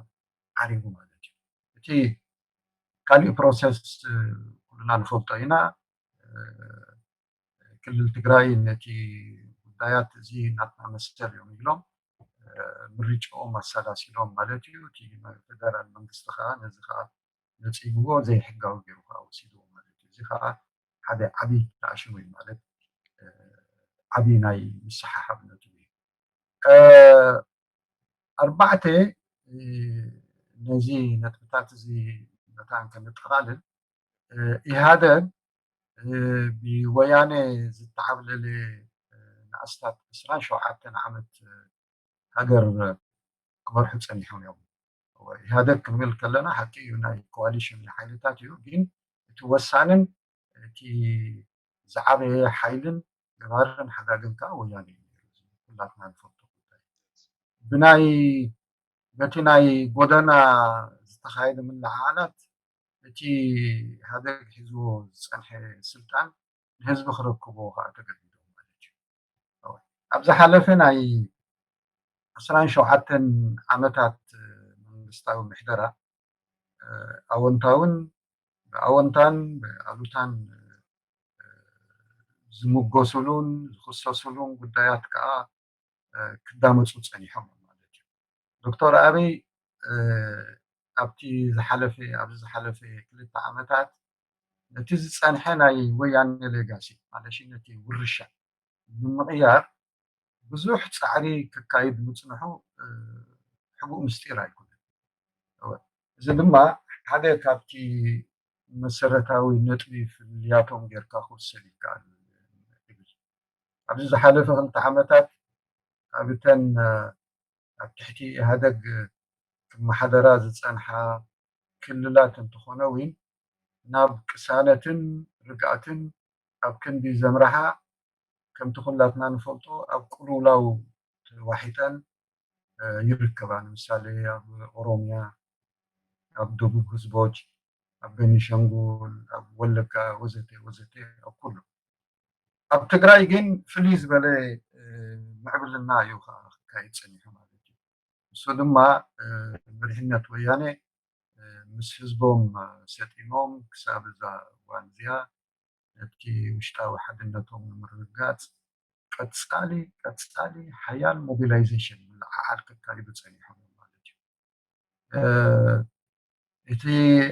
ዓሪጉ ማለት እዩ። እቲ ካሊእ ፕሮሰስ ኩልና ንፈልጦ ኢና። ክልል ትግራይ ነቲ ጉዳያት እዚ ናትና መሰል እዮም ኢሎም ምርጫኦም ኣሰላሲሎም ማለት እዩ። እቲ ፌደራል መንግስቲ ከዓ ነዚ ከዓ ነፂግዎ ዘይሕጋዊ ገይሩ ከዓ ወሲድዎ ማለት እዩ። እዚ ከዓ ሓደ ዓብዪ ተኣሽሙ እዩ ማለት ዓብዪ ናይ ምስሓሓብ ነጥቢ እዩ። ኣርባዕተ ነዚ ነጥብታት እዚ መታን ከነጠቓልል ኢህኣደግ ብወያነ ዝተዓብለለ ንኣስታት ዕስራን ሸውዓተን ዓመት ሃገር ክመርሑ ፀኒሖም እዮም። ኢህኣደግ ክንብል ከለና ሓቂ እዩ ናይ ኮዋሊሽን ሓይልታት እዩ፣ ግን እቲ ወሳንን እቲ ዝዓበየ ሓይልን ገባርን ሓጋግን ከዓ ወያነ እዩ ነይሩ። ኩላትና ንፈልጦ ጉዳይ ብናይ በቲ ናይ ጎደና ዝተኻየደ ምልዕዓላት እቲ ኢህኣደግ ሒዝዎ ዝፀንሐ ስልጣን ንህዝቢ ክረክቦ ከዓ ተገዲዶም ማለት እዩ። ኣብ ዝሓለፈ ናይ ዕስራን ሸውዓተን ዓመታት መንግስታዊ ምሕደራ ኣወንታውን ብኣወንታን ብኣሉታን ዝምጎስሉን ዝኽሰስሉን ጉዳያት ከዓ ክዳመፁ ፀኒሖም ማለት እዩ። ዶክተር ኣብይ ኣብቲ ዝሓለፈ ኣብዚ ዝሓለፈ ክልተ ዓመታት ነቲ ዝፀንሐ ናይ ወያነ ሌጋሲ ማለት ነቲ ውርሻ ንምቕያር ብዙሕ ፃዕሪ ክካይድ ምፅንሑ ሕቡእ ምስጢር ኣይኮነን። እዚ ድማ ሓደ ካብቲ መሰረታዊ ነጥቢ ፍልልያቶም ጌርካ ክውሰድ ይከኣል ይብል። ኣብዚ ዝሓለፈ ክልተ ዓመታት ኣብ እተን ኣብ ትሕቲ ኢህኣደግ ክመሓደራ ዝፀንሓ ክልላት እንትኾነ እውን ናብ ቅሳነትን ርግኣትን ኣብ ክንዲ ዘምርሓ ከምቲ ኩላትና ንፈልጦ ኣብ ቅልውላው ተዋሒጠን ይርከባ። ንምሳሌ ኣብ ኦሮሚያ፣ ኣብ ደቡብ ህዝቦች፣ ኣብ ቤኒሻንጉል፣ ኣብ ወለጋ ወዘተ ወዘተ ኣብ ኩሉ። ኣብ ትግራይ ግን ፍልይ ዝበለ ምዕብልና እዩ ከዓ ክካየድ ፀኒሑ ማለት እዩ። እሱ ድማ መሪሕነት ወያነ ምስ ህዝቦም ሰጢሞም ክሳብ እዛ እዋን እዚኣ ነቲ ውሽጣዊ ሓድነቶም ንምርግጋፅ ቀፃሊ ቀፃሊ ሓያል ሞቢላይዜሽን ምልዕዓል ከካይዱ ፀኒሖም ማለት እዩ። እቲ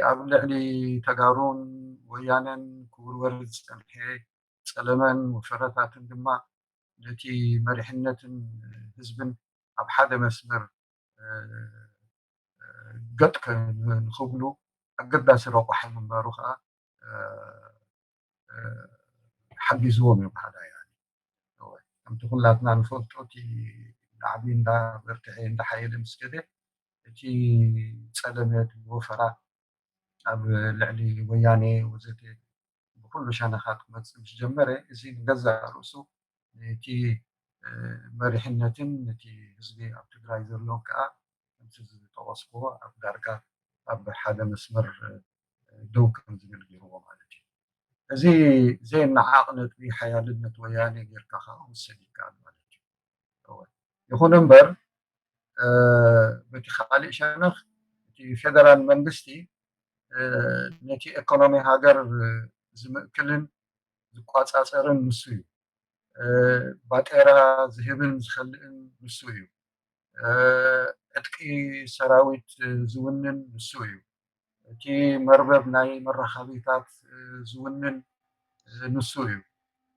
ኣብ ልዕሊ ተጋሩን ወያነን ክውርወር ዝፀንሐ ፀለመን ወፈረታትን ድማ ነቲ መሪሕነትን ህዝብን ኣብ ሓደ መስመር ገጥ ንክብሉ ኣገዳሲ ረቋሒ ምንባሩ ከዓ ሓጊዝዎም እዩ በሃላይ። ከምቲ ኩላትና ንፈልጦ እቲ ናዕቢ እንዳ በርትዐ እንዳ ሓየለ ምስ ከደ እቲ ፀለመት ወፈራ ኣብ ልዕሊ ወያነ ወዘተ ብኩሉ ሸነኻት ክመፅእ ምስ ጀመረ እዚ ንገዛእ ርእሱ ነቲ መሪሕነትን ነቲ ህዝቢ ኣብ ትግራይ ዘሎን ከዓ ከምቲ ዝጠቐስክዎ ኣብ ዳርጋ ኣብ ሓደ መስመር ደው ከም ዝብል ገይርዎ ማለት እዩ። እዚ ዘይነዓቕ ነጥቢ ሓያልነት ወያነ ጌርካ ከዓ ክውሰድ ይከኣል ማለት እዩ። ይኹን እምበር በቲ ካሊእ ሸነኽ እቲ ፌደራል መንግስቲ ነቲ ኤኮኖሚ ሃገር ዝምእክልን ዝቋፃፀርን ንሱ እዩ። ባጤራ ዝህብን ዝኸልእን ንሱ እዩ። ዕጥቂ ሰራዊት ዝውንን ንሱ እዩ። እቲ መርበብ ናይ መራኸቢታት ዝውንን ንሱ እዩ።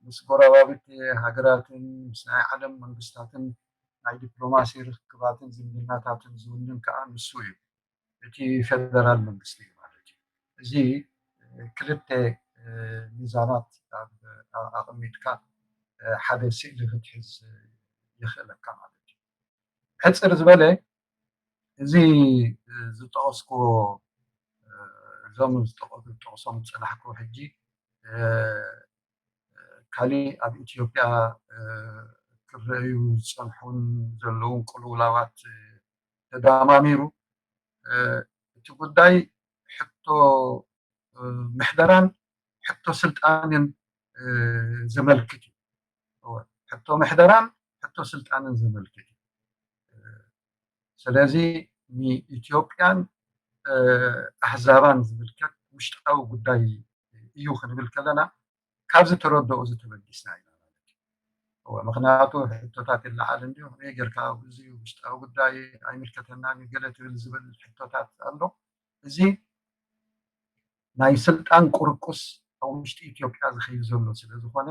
ምስ ጎረባብቲ ሃገራትን ምስ ናይ ዓለም መንግስታትን ናይ ዲፕሎማሲ ርክባትን ዝምድናታትን ዝውንን ከዓ ንሱ እዩ። እቲ ፌደራል መንግስቲ እዩ ማለት እዩ። እዚ ክልተ ሚዛናት ኣቐሚጥካ ሓደ ስእሊ ክትሕዝ የኽእለካ ማለት እዩ። ሕፅር ዝበለ እዚ ዝጠቐስኩዎ እዞም ዝጠቐሶም ዝፀናሕኩዎ ሕጂ እ፣ ካሊእ ኣብ ኢትዮጵያ፣ እ፣ ክረኣዩ ዝጸንሑን ዘለውን ቅልውላዋት፣ እ፣ ተደማሚሩ፣ እ፣ እቲ ጉዳይ ሕቶ፣ እ፣ ምሕደራን ሕቶ ስልጣንን፣ እ፣ ዘመልክት እዩ። እወ፣ ሕቶ ምሕደራን ሕቶ ስልጣንን ዘመልክት እዩ። እ፣ ስለዚ ንኢትዮጵያን፣ እ፣ ኣህዛባን ዝምልከት ውሽጣዊ ጉዳይ እዩ ክንብል ከለና፣ ካብዚ ተረድኦ እዚ ተበጊስና ኢና ማለት እዩ። እወ፣ ምኽንያቱ ሕቶታት ይለዓል እንድዩ፣ ከመይ ጌርካ እዚ ውሽጣዊ ጉዳይ ኣይምልከተናን እዩ ገለ ትብል ዝብል ሕቶታት ኣሎ። እዚ ናይ ስልጣን ቁርቁስ ኣብ ውሽጢ ኢትዮጵያ ዝኸይድ ዘሎ ስለ ዝኾነ፣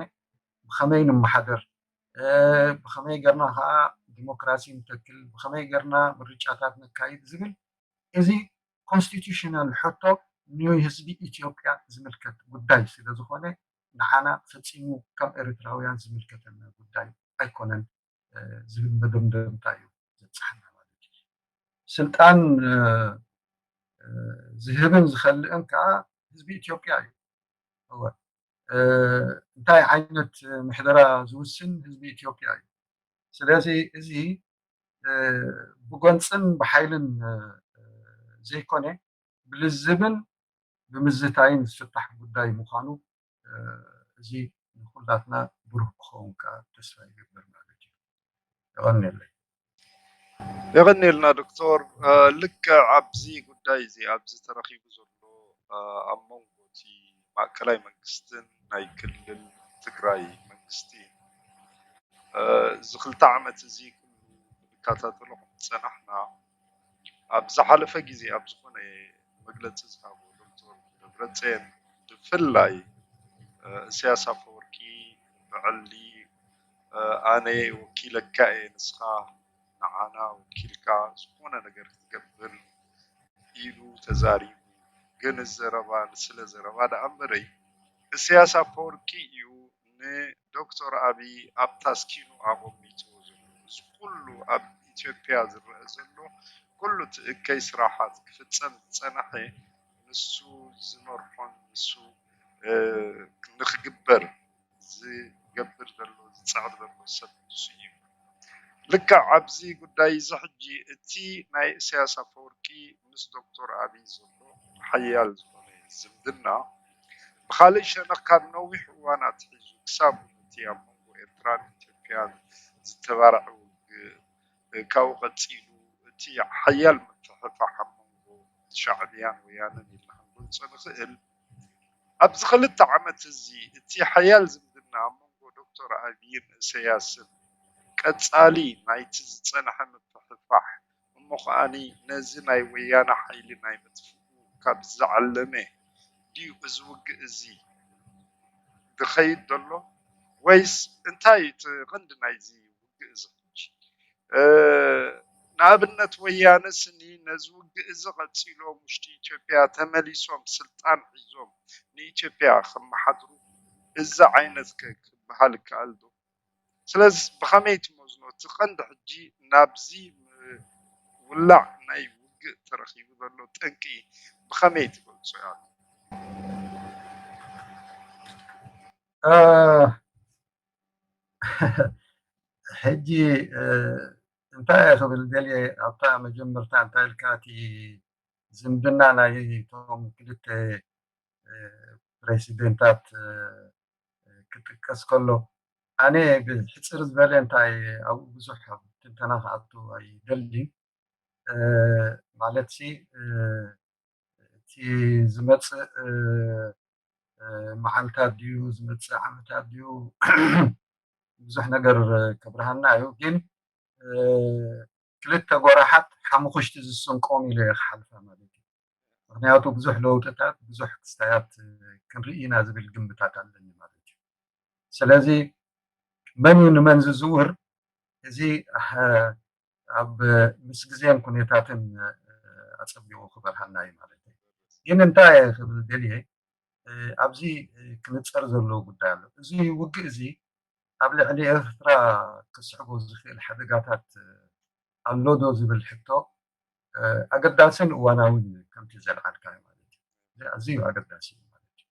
ብኸመይ ንመሓደር፣ እ፣ ብኸመይ ጌርና ኸዓ ዲሞክራሲ ንተክል፣ ብኸመይ ጌርና ምርጫታት ነካይድ ዝብል፣ እዚ ኮንስቲቱሽናል ሕቶ ንህዝቢ ኢትዮጵያ ዝምልከት ጉዳይ ስለ ዝኾነ፣ ንዓና ፈጺሙ ከም ኤርትራውያን ዝምልከተና ጉዳይ ኣይኮነን፣ እ፣ ዝብል መደምደምታ እዩ ዘብጽሓና ማለት እዩ። ስልጣን፣ እ፣ እ፣ ዝህብን ዝኸልእን ከኣ ህዝቢ ኢትዮጵያ እዩ። እወ። እ፣ እንታይ ዓይነት ምሕደራ ዝውስን ህዝቢ ኢትዮጵያ እዩ። ስለዚ እዚ፣ እ፣ ብጎንጽን ብሓይልን፣ እ፣ ዘይኮነ፣ ብልዝብን ብምዝታይን ዝፍታሕ ጉዳይ ምዃኑ፣ እ፣ እዚ ንኹላትና ብሩህ ክኸውን ከኣ ተስፋ ይገብር ማለት እዩ። የቐንየለይ። የቐንየልና ዶክተር። እ፣ ልክዕ ኣብዚ ጉዳይ እዚ፣ ኣብዚ ተረኺቡ ዘሎ፣ እ፣ ኣብ መንጎ እቲ ማእከላይ መንግስትን ናይ ክልል ትግራይ መንግስቲ፣ እ፣ እዚ ክልተ ዓመት እዚ ኩሉ ክንከታተሎ ከም ዝጸናሕና፣ ኣብ ዝሓለፈ ግዜ ኣብ ዝኾነ መግለጺ ዝሃቦ ዶክተር ደብረጽዮን፣ ብፍላይ፣ እ፣ እስያስ ኣፈወርቂ ብዕሊ፣ እ፣ ኣነ ወኪለካ እየ፣ ንስኻ ንዓና ወኪልካ ዝኾነ ነገር ክትገብር ኢሉ ተዛሪቡ። ግን እዚ ዘረባ ንስለ ዘረባ ደኣ እምበረይ፣ እስያስ ኣፈወርቂ እዩ ንዶክተር ኣብይ ኣብ ታስኪኑ ኣቐሚጥዎ ዘሎ። እዚ ኩሉ ኣብ ኢትዮጵያ ዝረአ ዘሎ ኩሉ እቲ እከይ ስራሓት ክፍጸም ዝጸናሐ ንሱ ዝመርሖን ንሱ፣ እ፣ ንኽግበር ዝገብር ዘሎ፣ ዝጽዕር ዘሎ ሰብ ንሱ እዩ። ልክዕ ኣብዚ ጉዳይ እዚ ሕጂ እቲ ናይ እስያስ ኣፈወርቂ ምስ ዶክተር ኣብይ ዘሎ ሓያል ዝኾነ ዝምድና፣ ብኻልእ ሸነኽ ካብ ነዊሕ እዋን ኣትሒዙ ክሳብ እቲ ኣብ መንጎ ኤርትራን ኢትዮጵያን ዝተባርዐ ውግእ፣ ካብኡ ቀጺሉ እቲ ሓያል ምፍሕፋሕ ኣብ መንጎ ሻዕብያን ወያነን ኢልና ክንገልጾ ንኽእል። ኣብዚ ክልተ ዓመት እዚ እቲ ሓያል ዝምድና ኣብ መንጎ ዶክተር ኣብይን እሰያስን ቀጻሊ ናይቲ ዝጸንሐ ምፍሕፋሕ እሞ ከኣኒ ነዚ ናይ ወያነ ሓይሊ ናይ ምጥፍኡ ካብ ዝዓለመ ድዩ እዚ ውግእ እዚ ዝኸይድ ዘሎ? ወይስ እንታይ እቲ ቀንዲ ናይዚ ውግእ እዚ ሕጂ? እ፣ ንኣብነት ወያነ ስኒ ነዚ ውግእ እዚ ቀጺሎም ውሽጢ ኢትዮጵያ ተመሊሶም ስልጣን ሒዞም ንኢትዮጵያ ከመሓድሩ እዚ ዓይነት ከ ክበሃል ይከኣል ዶ? ስለዚ ብኸመይ ትመዝኖ? እቲ ቀንዲ ሕጂ ናብዚ ምውላዕ ናይ ውግእ ተረኺቡ ዘሎ ጠንቂ ብኸመይ ትገልጾ ኢኻ? እ፣ ሕጂ፣ እ፣ እንታይ እየ ክብል ደልየ፣ ኣብታ መጀመርታ እንታይ ኢልካ፣ እቲ ዝምድና ናይ እቶም ክልተ፣ እ፣ ፕሬሲደንታት፣ እ፣ ክጥቀስ ከሎ፣ ኣነ ብሕጽር ዝበለ እንታይ ኣብኡ ብዙሕ ኣብ ትንተና ክኣቱ ኣይደልን። እ፣ ማለት ሲ፣ እ፣ እቲ ዝመጽእ፣ እ፣ እ፣ መዓልታት ድዩ፣ ዝመጽእ ዓመታት ድዩ፣ ብዙሕ ነገር ከብርሃልና እዩ። ግን፣ እ፣ ክልተ ጎራሓት ሓሙኽሽቲ ዝስንቆም ኢለ እየ ክሓልፋ ማለት እዩ። ምኽንያቱ ብዙሕ ለውጥታት፣ ብዙሕ ክስታያት፣ እ፣ ክንርኢ ኢና ዝብል ግምታት ኣለኒ ማለት እዩ። ስለዚ መን እዩ ንመን ዝዝውር፣ እዚ፣ እ፣ ኣብ ምስ ግዜን ኩነታትን፣ እ፣ ኣጸቢቑ ክበርሃልና እዩ ማለት እዩ። ግን እንታይ እየ ክብል ደልየ፣ እ፣ ኣብዚ፣ እ፣ ክንጸር ዘለዎ ጉዳይ ኣሎ። እዚ ውግእ እዚ ኣብ ልዕሊ ኤርትራ ክስዕቦ ዝኽእል ሓደጋታት፣ እ፣ ኣሎ ዶ ዝብል ሕቶ፣ እ፣ ኣገዳስን እዋናውን እዩ፣ ከምቲ ዘልዓልካዮ ማለት እዩ። እዚ ኣዝዩ ኣገዳሲ እዩ ማለት እዩ።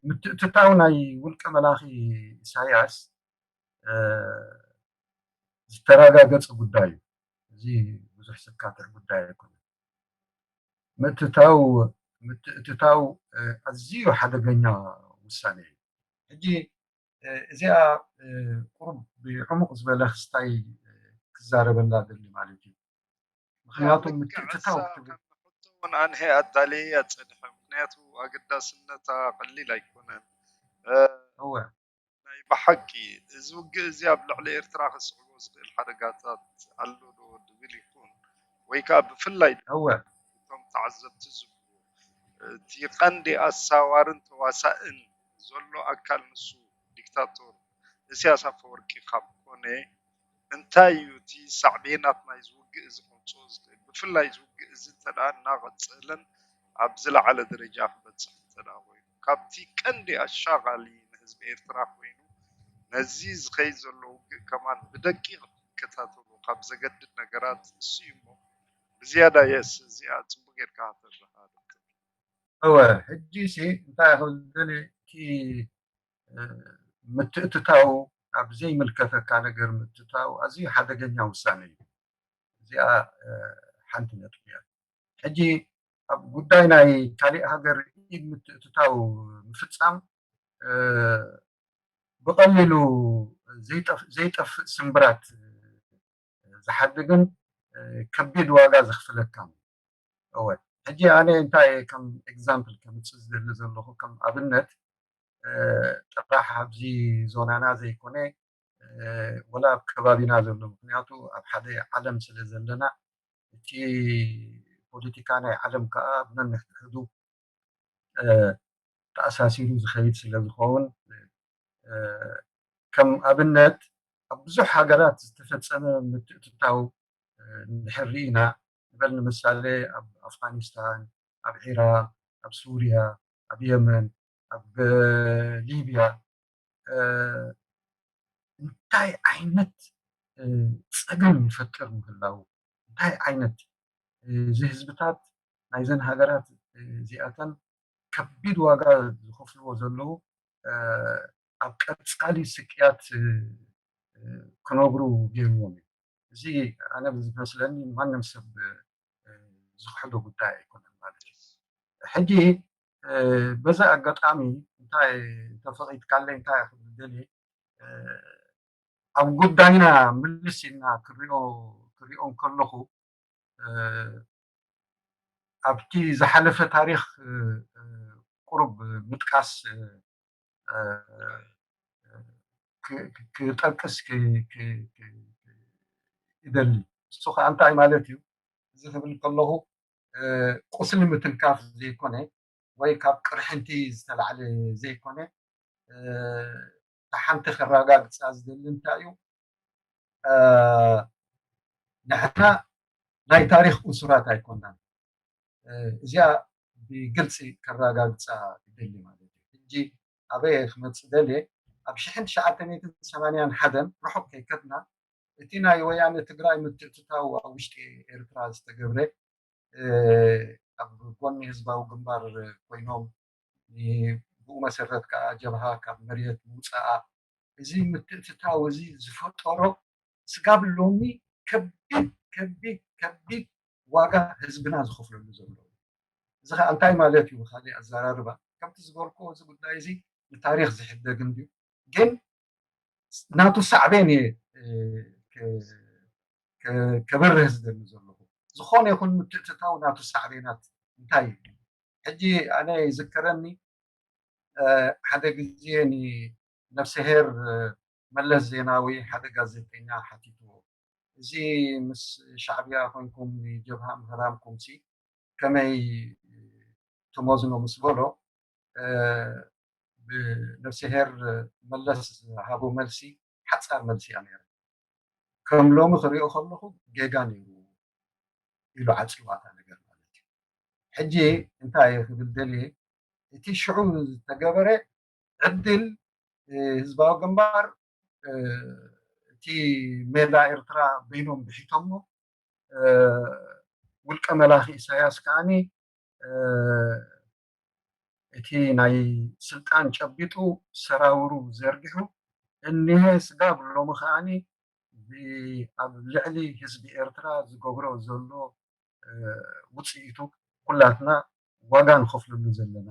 ምትእትታው ናይ ውልቀ መላኺ ኢሳያስ ዝተረጋገጸ ጉዳይ እዩ። እዚ ብዙሕ ዘካትዕ ጉዳይ ኣይኮነን። ምእትታው ምትእትታው ኣዝዩ ሓደገኛ ውሳኔ እዩ። ሕጂ እዚኣ ቁሩብ ብዕሙቕ ዝበለ ክስታይ ክዛረበላ ደሊ ማለት እዩ። ምክንያቱ ምትእትታው ክትብል እውን ኣንሄ ኣዳልየ ኣጸድሐ። ምክንያቱ ኣገዳስነታ ቀሊል ኣይኮነን። እወ ናይ ብሓቂ እዚ ውግእ እዚ ኣብ ልዕሊ ኤርትራ ከስዕቦ ዝኽእል ሓደጋታት ኣሎ ዶ ድብል ይኹን ወይ ከዓ ብፍላይ እወ እቶም ተዓዘብቲ ዝብሉ እቲ ቀንዲ ኣሳዋርን ተዋሳእን ዘሎ ኣካል ንሱ ዲክታቶር እስያስ ኣፈወርቂ ካብ ኮነ እንታይ እዩ እቲ ሳዕቤናት ናይ ዝውግእ እዚ ከምፅኦ ዝኽእል? ብፍላይ ዝውግእ እዚ እንተ ደኣ እናቐፀለን ኣብ ዝለዓለ ደረጃ ክበፅሕ እንተ ደኣ ኮይኑ ካብቲ ቀንዲ ኣሻቓሊ ንህዝቢ ኤርትራ ኮይኑ ነዚ ዝኸይድ ዘሎ ውግእ ከማን ብደቂቕ ክከታተሉ ካብ ዘገድድ ነገራት እሱ እዩ እሞ ብዝያዳ የስ እዚኣ ፅቡቅ ጌርካ ተረኻ ዶክተር። እወ ሕጂ ሲ እንታይ ክብል ደሊ እቲ ምትእትታው ኣብ ዘይምልከተካ ነገር ምትእትታው ኣዝዩ ሓደገኛ ውሳነ እዩ። እዚኣ ሓንቲ ነጥቢ እያ። ሕጂ ኣብ ጉዳይ ናይ ካሊእ ሃገር ኢድ ምትእትታው ምፍፃም ብቐሊሉ ዘይጠፍእ ስምብራት ዝሓድግን ከቢድ ዋጋ ዘኽፍለካን። እወ ሕጂ ኣነ እንታይ ከም example ከምፅእ ዝደሊ ዘለኹ ከም ኣብነት ጥራሕ ኣብዚ ዞናና ዘይኮነ ወላ ኣብ ከባቢና ዘሎ ምክንያቱ ኣብ ሓደ ዓለም ስለ ዘለና እቲ ፖለቲካ ናይ ዓለም ከዓ ብነንሕድሕዱ ተኣሳሲሩ ዝኸይድ ስለ ዝኸውን ከም ኣብነት ኣብ ብዙሕ ሃገራት ዝተፈፀመ ምትእትታው እንድሕር ርኢና ንበል ንምሳሌ ኣብ ኣፍጋኒስታን ኣብ ዒራቅ ኣብ ሱርያ ኣብ የመን ኣብ ሊብያ እንታይ ዓይነት ፀገም ይፈጥር ምህላው እንታይ ዓይነት እዚ ህዝብታት ናይዘን ሃገራት እዚኣተን ከቢድ ዋጋ ዝኸፍልዎ ዘለዉ ኣብ ቀፃሊ ስቅያት ክነብሩ ገይርዎም እዩ። እዚ ኣነ ዝመስለኒ ማንም ሰብ ዝክሕዶ ጉዳይ ኣይኮነን ማለት እዩ። ሕጂ በዛ ኣጋጣሚ እንታይ ተፈቒድካለይ እንታይ ክብል ደልየ ኣብ ጉዳይና ምልስ ኢልና ክሪኦ ክሪኦ ከለኹ ኣብቲ ዝሓለፈ ታሪክ ቁሩብ ምጥቃስ ክጠቅስ ይደሊ። እሱ ከዓ እንታይ ማለት እዩ? እዚ ክብል ከለኹ ቁስሊ ምትንካፍ ዘይኮነ ወይ ካብ ቅርሕንቲ ዝተላዕለ ዘይኮነ ሓንቲ ከረጋግፃ ዝደሊ እንታይ እዩ? ንሕና ናይ ታሪክ እሱራት ኣይኮናን። እዚኣ ብግልፂ ከረጋግፃ ይደሊ ማለት እዩ። ሕጂ ኣበየ ክመፅእ ደልየ ኣብ ሽሕን ትሽዓተ ሚእትን ሰማንያን ሓደን ርሑቕ ከይከድና እቲ ናይ ወያነ ትግራይ ምትእትታው ኣብ ውሽጢ ኤርትራ ዝተገብረ ኣብ ጎኒ ህዝባዊ ግንባር ኮይኖም ብኡ መሰረት ከዓ ጀብሃ ካብ መሬት ምውፃኣ እዚ ምትእትታው እዚ ዝፈጠሮ ስጋብ ሎሚ ከቢድ ከቢድ ከቢድ ዋጋ ህዝብና ዝኸፍለሉ ዘሎ እዚ ከዓ እንታይ ማለት እዩ ብካሊእ ኣዘራርባ ከምቲ ዝበልኩዎ እዚ ጉዳይ እዚ ንታሪክ ዝሕደግ እንድዩ ግን ናቱ ሳዕቤን እየ ከብርህ ዝደሊ ዘለኹ ዝኾነ ይኹን ምትእትታው ናቱ ሳዕቤናት እንታይ እዩ ሕጂ ኣነ ይዝከረኒ ሓደ ግዜ ንነፍስሄር መለስ ዜናዊ ሓደ ጋዜጠኛ ሓቲትዎ እዚ ምስ ሻዕብያ ኮንኩም ንጀብሃ ምህራምኩም ሲ ከመይ ትመዝኖ ምስ በሎ ብነፍስሄር መለስ ዝሃቦ መልሲ ሓፃር መልሲ እያ ነይራ ከም ሎሚ ክሪኦ ከለኹ ጌጋ ነይሩ ኢሉ ዓፂዋታ ነገር ማለት እዩ ሕጂ እንታይ ክብል ደልየ እቲ ሽዑ ዝተገበረ ዕድል ህዝባዊ ግንባር እቲ ሜዳ ኤርትራ በይኖም ብሒቶሞ ውልቀ መላኺ ኢሳያስ ከዓኒ እቲ ናይ ስልጣን ጨቢጡ ሰራውሩ ዘርጊሑ እኒሀ ስጋብ ሎሚ ከዓኒ ኣብ ልዕሊ ህዝቢ ኤርትራ ዝገብሮ ዘሎ ውፅኢቱ ኩላትና ዋጋ ንኸፍለሉ ዘለና።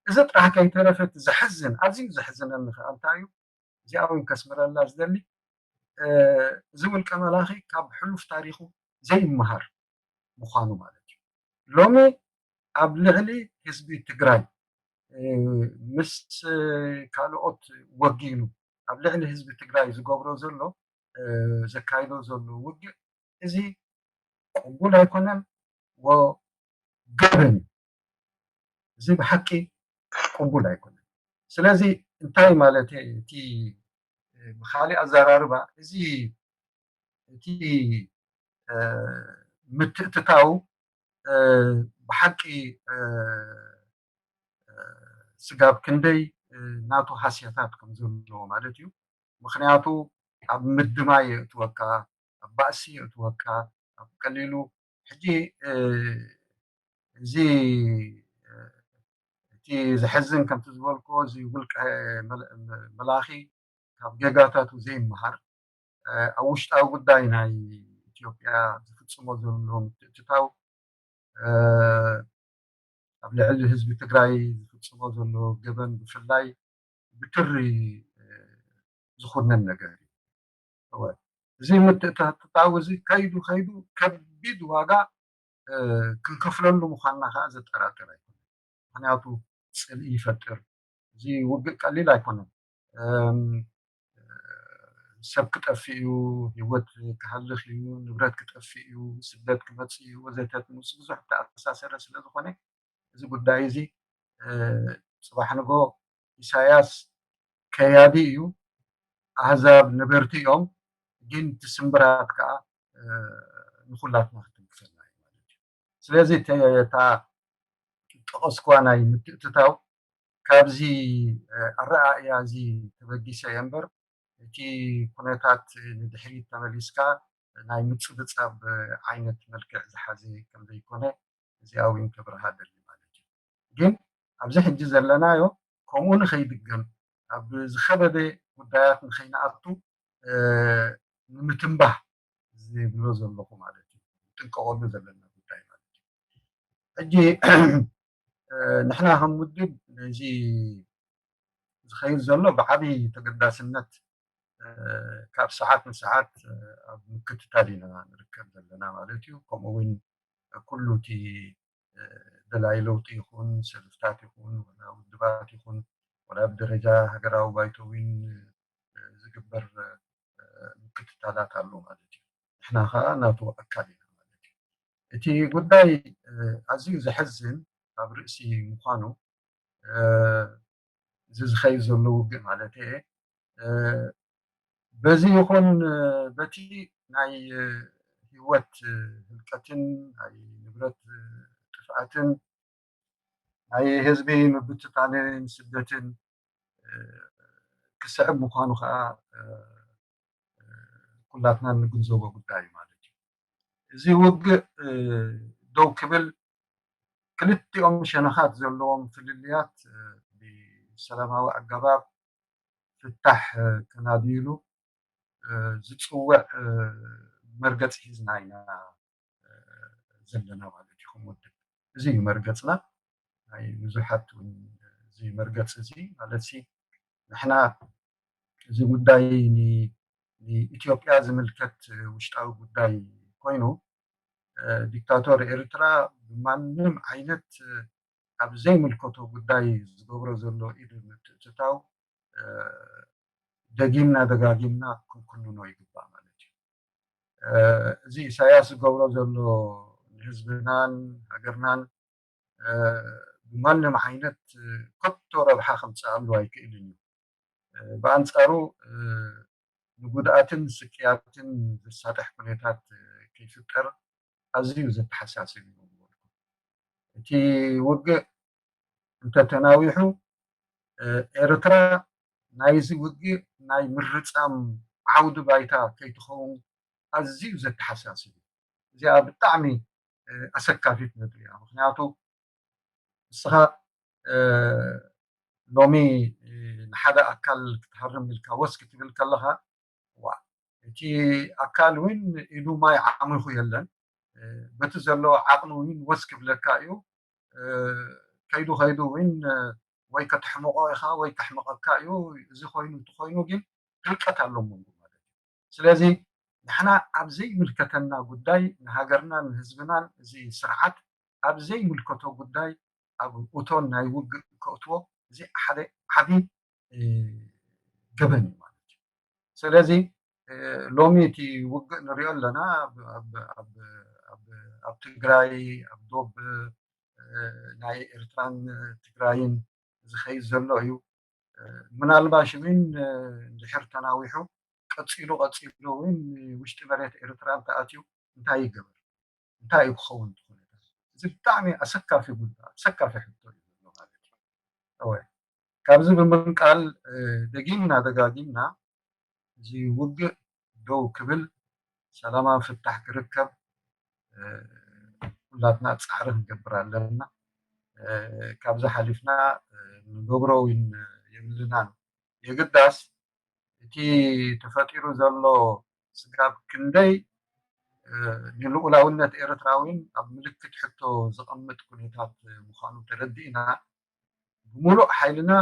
እዚ ጥራሕ ከይተረፈ እቲ ዘሕዝን ኣዝዩ ዘሕዝነኒ ከዓ እንታይ እዩ? እዚኣ እውን ከስምረላ ዝደሊ እዚ ውልቀ መላኺ ካብ ሕሉፍ ታሪኹ ዘይመሃር ምዃኑ ማለት እዩ። ሎሚ ኣብ ልዕሊ ህዝቢ ትግራይ ምስ ካልኦት ወጊኑ ኣብ ልዕሊ ህዝቢ ትግራይ ዝገብሮ ዘሎ ዘካይዶ ዘሎ ውግእ እዚ ቅቡል ኣይኮነን፣ ገበን እዩ። እዚ ብሓቂ ቅቡል ኣይኮነን። ስለዚ እንታይ ማለት እቲ ብካሊእ ኣዘራርባ እዚ እቲ ምትእትታው ብሓቂ ስጋብ ክንደይ ናቱ ሃስያታት ከም ዘለዎ ማለት እዩ። ምክንያቱ ኣብ ምድማይ የእትወካ፣ ኣብ ባእሲ የእትወካ፣ ኣብ ቀሊሉ ሕጂ እዚ እቲ ዘሕዝን ከምቲ ዝበልኮ እዚ ውልቀ መላኺ ካብ ጌጋታቱ ዘይመሃር ኣብ ውሽጣዊ ጉዳይ ናይ ኢትዮጵያ ዝፍጽሞ ዘሎ ምትእትታው ኣብ ልዕሊ ህዝቢ ትግራይ ዝፍጽሞ ዘሎ ገበን ብፍላይ ብትሪ ዝኹነን ነገር እዩ። እዚ ምትእትታው እዚ ከይዱ ከይዱ ከቢድ ዋጋ ክንከፍለሉ ምዃንና ከዓ ዘጠራጥር ኣይኮነን። ምክንያቱ ፅልኢ ይፈጥር። እዚ ውግእ ቀሊል ኣይኮነን። ሰብ ክጠፍእ እዩ፣ ህይወት ክሃልኽ እዩ፣ ንብረት ክጠፍእ እዩ፣ ስደት ክመፅእ እዩ ወዘተ ምስ ብዙሕ ተኣሳሰረ ስለዝኾነ እዚ ጉዳይ እዚ ፅባሕ ንጎ ኢሳያስ ከያዲ እዩ፣ ኣህዛብ ነበርቲ እዮም፣ ግን እቲ ስምብራት ከዓ ንኩላትና ክትንክፈና እዩ ማለት እዩ። ስለዚ እታ ጠቐስኳ ናይ ምትእትታው ካብዚ ኣረኣእያ እዚ ተበጊሰ እየ እምበር እቲ ኩነታት ንድሕሪት ተመሊስካ ናይ ምፅብፃብ ዓይነት መልክዕ ዝሓዘ ከምዘይኮነ እዚኣ እውን ክብርሃ ደሊ ማለት እዩ። ግን ኣብዚ ሕጂ ዘለናዮ ከምኡ ንኸይድገም ኣብ ዝኸበደ ጉዳያት ንኸይንኣቱ ንምትንባህ ዝብሎ ዘለኹ ማለት እዩ። ጥንቀቐሉ ዘለና ጉዳይ ማለት እዩ። ሕጂ ንሕና ከም ውድብ ነዚ ዝኸይድ ዘሎ ብዓብዪ ተገዳስነት ካብ ሰዓት ንሰዓት ኣብ ምክትታል ኢና ንርከብ ዘለና ማለት እዩ። ከምኡ እውን ኩሉ እቲ ደላይ ለውጢ ይኹን ሰልፍታት ይኹን ወላ ውድባት ይኹን ወላ ብደረጃ ሃገራዊ ባይቶ እውን ዝግበር ምክትታላት ኣሎ ማለት እዩ። ንሕና ከዓ ናቱ ኣካል ኢና ማለት እዩ። እቲ ጉዳይ ኣዝዩ ዘሕዝን ኣብ ርእሲ ምዃኑ እዚ ዝኸይድ ዘሎ ውግእ ማለት እየ በዚ ይኹን በቲ ናይ ህይወት ህልቀትን ናይ ንብረት ጥፍኣትን ናይ ህዝቢ ምብትታንን ስደትን ክስዕብ ምዃኑ ከዓ ኩላትና እንግንዘቦ ጉዳይ እዩ ማለት እዩ። እዚ ውግእ ደው ክብል ክልቲኦም ሸነኻት ዘለዎም ፍልልያት ብሰላማዊ ኣገባብ ፍታሕ ከናድይሉ ዝፅውዕ መርገፂ ሒዝና ኢና ዘለና ማለት እዩ። ከም ውድብ እዚ እዩ መርገፅና። ናይ ብዙሓት እውን እዚ መርገፂ እዚ ማለት ሲ ንሕና እዚ ጉዳይ ንኢትዮጵያ ዝምልከት ውሽጣዊ ጉዳይ ኮይኑ ዲክታቶር ኤርትራ ብማንም ዓይነት ኣብ ዘይምልከቶ ጉዳይ ዝገብሮ ዘሎ ኢድ ምትእትታው ደጊምና ደጋጊምና ክንኩንኖ ይግባእ ማለት እዩ። እዚ ኢሳያስ ዝገብሮ ዘሎ ንህዝብናን ሃገርናን ብማንም ዓይነት ከቶ ረብሓ ከምፅኣሉ ኣይክእልን እዩ። ብኣንፃሩ ንጉድኣትን ስቅያትን ዘሳጥሕ ኩነታት ከይፍጠር ኣዝዩ ዘተሓሳስብ እዩ። እቲ ውግእ እንተተናዊሑ ኤርትራ ናይዚ ውግእ ናይ ምርጻም ዓውዲ ባይታ ከይትኸውን ኣዝዩ ዘተሓሳስብ እዩ። እዚኣ ብጣዕሚ ኣሰካፊት ነጥቢ እያ። ምክንያቱ ንስኻ ሎሚ ንሓደ ኣካል ክትሃርም ኢልካ ወስ ክትብል ከለኻ፣ ዋ፣ እቲ ኣካል እውን ኢዱ ማይ ዓሚኹ የለን። በቲ ዘሎ ዓቕሚ እውን ወስ ክብለካ እዩ። ከይዱ ከይዱ እውን ወይ ከተሕምቖ ኢኻ ወይ ከሕምቐካ እዩ። እዚ ኮይኑ እቲ ኮይኑ ግን ህልቀት ኣሎ መንጎ ማለት እዩ። ስለዚ ንሕና ኣብ ዘይምልከተና ጉዳይ፣ ንሃገርናን ንህዝብናን እዚ ስርዓት ኣብ ዘይምልከቶ ጉዳይ ኣብ እቶን ናይ ውግእ ከእትዎ፣ እዚ ሓደ ዓቢ ገበን እዩ ማለት እዩ። ስለዚ ሎሚ እቲ ውግእ ንሪኦ ኣለና። ኣብ ትግራይ፣ ኣብ ዶብ ናይ ኤርትራን ትግራይን ዝኸይድ ዘሎ እዩ። ምናልባሽ እውን እንድሕር ተናዊሑ ቀፂሉ ቀፂሉ እውን ውሽጢ መሬት ኤርትራ እንተኣትዩ እንታይ ይገበር? እንታይ እዩ ክኸውን እቲ ኩነታት? እዚ ብጣዕሚ ኣሰካፊ ጉዳይ፣ ኣሰካፊ ሕቶ እዩ ዘሎ ማለት እዩ። እወ፣ ካብዚ ብምንቃል ደጊምና ደጋጊምና እዚ ውግእ ደው ክብል፣ ሰላማዊ ፍታሕ ክርከብ ኩላትና ፃዕሪ ክንገብር ኣለና። ካብዚ ሓሊፍና ንገብሮ እውን የብልናን። የግዳስ እቲ ተፈጢሩ ዘሎ ስጋብ ክንደይ ንልኡላውነት ኤርትራ እውን ኣብ ምልክት ሕቶ ዘቐምጥ ኩነታት ምዃኑ ተረዲእና፣ ብምሉእ ሓይልና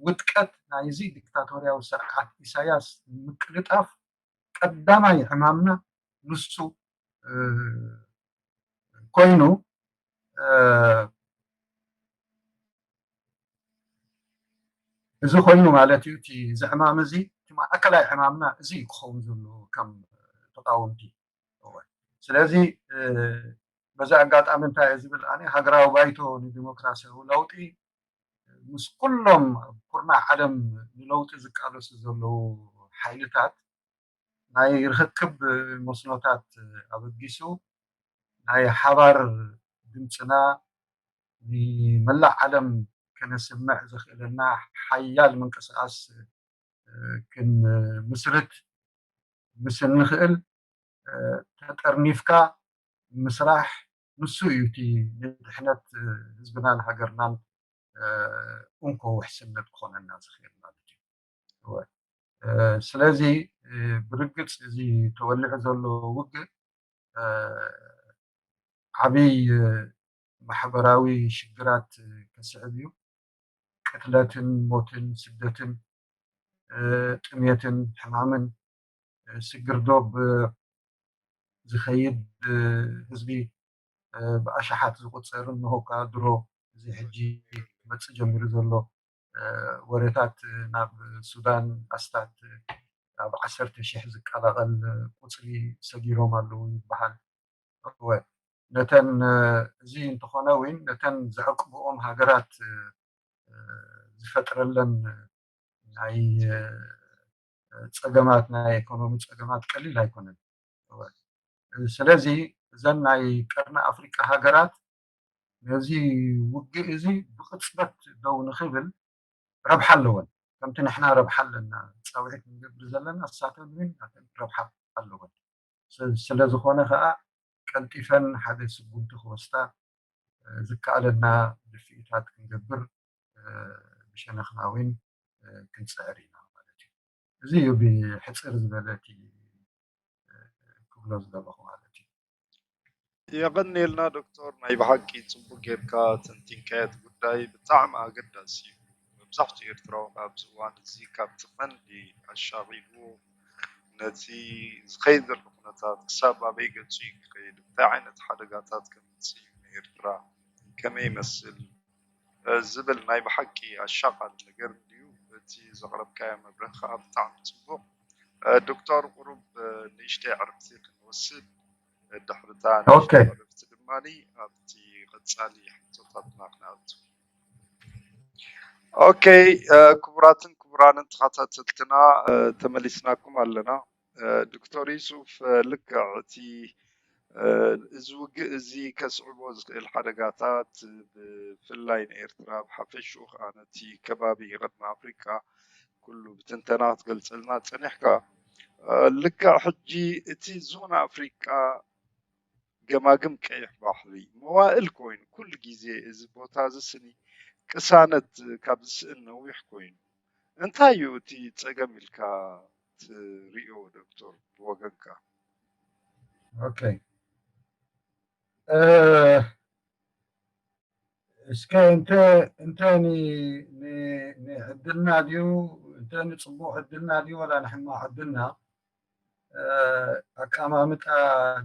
ውድቀት ናይዚ ዲክታቶርያዊ ስርዓት ኢሳያስ ንምቅልጣፍ ቀዳማይ ዕማምና ንሱ ኮይኑ፣ እዚ ኮይኑ ማለት እዩ። እቲ እዚ ዕማም እዚ እቲ ማእከላይ ዕማምና እዚ እዩ ክኸውን ዘለዎ ከም ተቃወምቲ። ስለዚ በዚ ኣጋጣሚ እንታይ እየ ዝብል፣ ኣነ ሃገራዊ ባይቶ ንዲሞክራሲያዊ ለውጢ ምስ ኩሎም ኣብ ኩርናዕ ዓለም ንለውጢ ዝቃለሱ ዘለዉ ሓይልታት ናይ ርኽክብ መስኖታት ኣበጊሱ ናይ ሓባር ድምፅና ንመላእ ዓለም ከነስምዕ ዘኽእለና ሓያል ምንቅስቃስ ክንምስርት ምስ እንኽእል ተጠርኒፍካ ምስራሕ ንሱ እዩ እቲ ንድሕነት ህዝብናን ሃገርናን እንኮ ውሕስነት ክኾነና ዝኽእል ማለት እዩ። ስለዚ ብርግፅ እዚ ተወሊዑ ዘሎ ውግእ ዓብይ ማሕበራዊ ሽግራት ከስዕብ እዩ። ቅትለትን ሞትን ስደትን ጥሜትን ሕማምን ስግር ዶብ ዝኸይድ ህዝቢ ብኣሽሓት ዝቁፀር እንሆ ከዓ ድሮ እዚ ሕጂ ክመፅእ ጀሚሩ ዘሎ ወሬታት ናብ ሱዳን ኣስታት ኣብ ዓሰርተ ሽሕ ዝቀላቐል ቁፅሪ ሰጊሮም ኣለዉ ይበሃል። እወ፣ ነተን እዚ እንተኾነ እውን ነተን ዘዕቅብኦም ሃገራት ዝፈጥረለን ናይ ፀገማት፣ ናይ ኢኮኖሚ ፀገማት ቀሊል ኣይኮነን። ስለዚ እዘን ናይ ቀርኒ ኣፍሪቃ ሃገራት ነዚ ውግእ እዚ ብቕፅበት ደው ንኽብል ረብሓ ኣለወን። ከምቲ ንሕና ረብሓ ኣለና ፃውዒት ንገብር ዘለና፣ እሳተን እውን ናተን ረብሓ ኣለወን። ስለ ዝኾነ ከዓ ቀልጢፈን ሓደ ስጉምቲ ክወስዳ ዝከኣለና ድፍኢታት ክንገብር ብሸነኽና እውን ክንፅዕር ኢና ማለት እዩ። እዚ እዩ ብሕፅር ዝበለ እቲ ክብሎ ዝደለኹ ማለት እዩ። የቐንየልና ዶክተር፣ ናይ ብሓቂ ፅቡቅ ጌርካ ተንቲንካዮ እቲ ጉዳይ። ብጣዕሚ ኣገዳሲ እዩ። መብዛሕትኡ ኤርትራዊ ኣብዚ እዋን እዚ ካብቲ ቀንዲ ኣሻቒልዎ ነቲ ዝኸይድ ዘሎ ኩነታት ክሳብ ኣበይ ገፁ እዩ ክኸይድ፣ እንታይ ዓይነት ሓደጋታት ከምፅእ እዩ ንኤርትራ፣ ከመይ ይመስል ዝብል ናይ ብሓቂ ኣሻቓሊ ነገር እንድዩ። እቲ ዘቕረብካዮ መብርሂ ከዓ ብጣዕሚ ፅቡቕ። ዶክተር፣ ቁሩብ ንእሽተይ ዕረፍቲ ክንወስድ፣ ድሕርታ ንእሽተይ ዕረፍቲ ድማ ኣብቲ ቀፃሊ ሕቶታትና ክነኣቱ። ኦኬ፣ ክቡራትን ክቡራንን ተኸታተልትና ተመሊስናኩም ኣለና። ዶክተር ዩሱፍ፣ ልክዕ እቲ እዚ ውግእ እዚ ከስዕቦ ዝኽእል ሓደጋታት ብፍላይ ንኤርትራ ብሓፈሽኡ ከዓ ነቲ ከባቢ ቀርኒ ኣፍሪቃ ኩሉ ብትንተና ክትገልጸልና ጸኒሕካ። ልክዕ ሕጂ እቲ ዞና ኣፍሪቃ ገማግም ቀይሕ ባሕሪ መዋእል ኮይኑ ኩሉ ግዜ እዚ ቦታ እዚ ስኒ ቅሳነት ካብ ዝስእን ነዊሕ ኮይኑ። እንታይ እዩ እቲ ጸገም ኢልካ ትርእዮ ዶክተር ብወገንካ? ኦኬ እስከ እንተ እንተ ንዕድልና ድዩ እንተ ንፅቡቅ ዕድልና ድዩ ወላ ንሕማቅ ዕድልና ኣቀማምጣ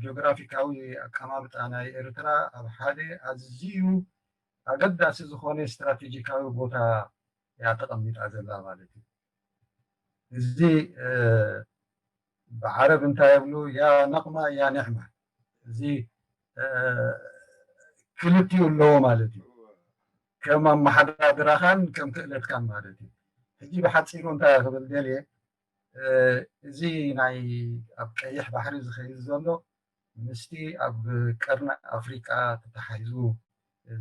ጂኦግራፊካዊ ኣቀማምጣ ናይ ኤርትራ ኣብ ሓደ ኣዝዩ ኣገዳሲ ዝኾነ ስትራቴጂካዊ ቦታ እያ ተቐሚጣ ዘላ ማለት እዩ። እዚ ብዓረብ እንታይ የብሉ ያ ነቕማ ያ ንዕማ እዚ ክልቲኡ ኣለዎ ማለት እዩ። ከም ኣመሓዳድራኻን ከም ክእለትካን ማለት እዩ። ሕጂ ብሓፂሩ እንታይ ክብል ደልየ እዚ ናይ ኣብ ቀይሕ ባሕሪ ዝኸይድ ዘሎ ምስቲ ኣብ ቀርኒ ኣፍሪቃ ተተሓሒዙ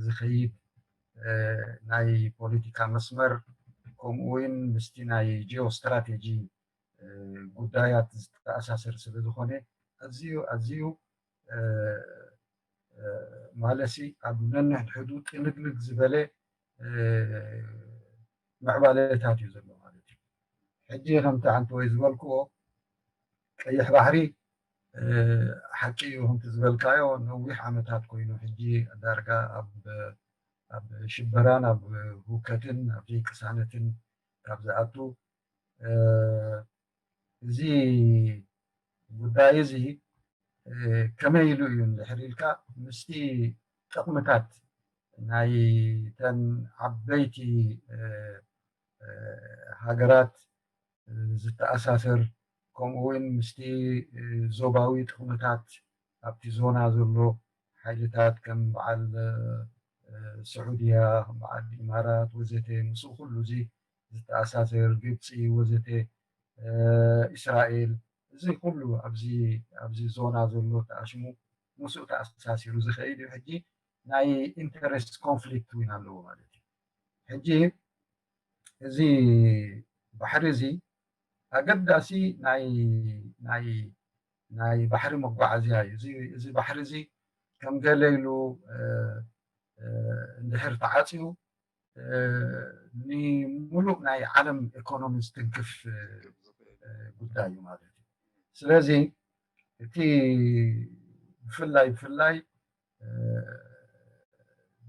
ዝኸይድ ናይ ፖለቲካ መስመር ከምኡ እውን ምስቲ ናይ ጂኦ ስትራቴጂ ጉዳያት ዝተኣሳሰር ስለ ዝኾነ ኣዝዩ ኣዝዩ ማለሲ ኣብ ነንሕድሕዱ ጥልግልግ ዝበለ ምዕባለታት እዩ ዘሎ ማለት እዩ። ሕጂ ከምቲ ሓንቲ ወይ ዝበልክዎ ቀይሕ ባሕሪ ሓቂ እዩ ከምቲ ዝበልካዮ ነዊሕ ዓመታት ኮይኑ ሕጂ ዳርጋ ኣብ ኣብ ሽበራን ኣብ ሁከትን ኣብ ዘይቅሳነትን ካብ ዝኣቱ እዚ ጉዳይ እዚ ከመይ ኢሉ እዩ እንድሕር ኢልካ ምስቲ ጥቕምታት ናይ ተን ዓበይቲ ሃገራት ዝተኣሳሰር ከምኡ እውን ምስቲ ዞባዊ ጥቕምታት ኣብቲ ዞና ዘሎ ሓይልታት ከም በዓል ስዑድያ ከም በዓል ኢማራት ወዘተ ምስኡ ኩሉ እዚ ዝተኣሳሰር ግብፂ ወዘተ እስራኤል እዚ ኩሉ ኣብዚ ኣብዚ ዞና ዘሎ ተኣሽሙ ምስኡ ተኣሳሲሩ ዝኸይድ እዩ። ሕጂ ናይ ኢንተረስት ኮንፍሊክት እውን ኣለዎ ማለት እዩ። ሕጂ እዚ ባሕሪ እዚ ኣገዳሲ ናይ ናይ ናይ ባሕሪ መጓዓዝያ እዩ። እዚ እዚ ባሕሪ እዚ ከም ገለ ኢሉ እንድሕር ተዓፅዩ ንሙሉእ ናይ ዓለም ኢኮኖሚ ዝትንክፍ ጉዳይ እዩ ማለት እዩ። ስለዚ እቲ ብፍላይ ብፍላይ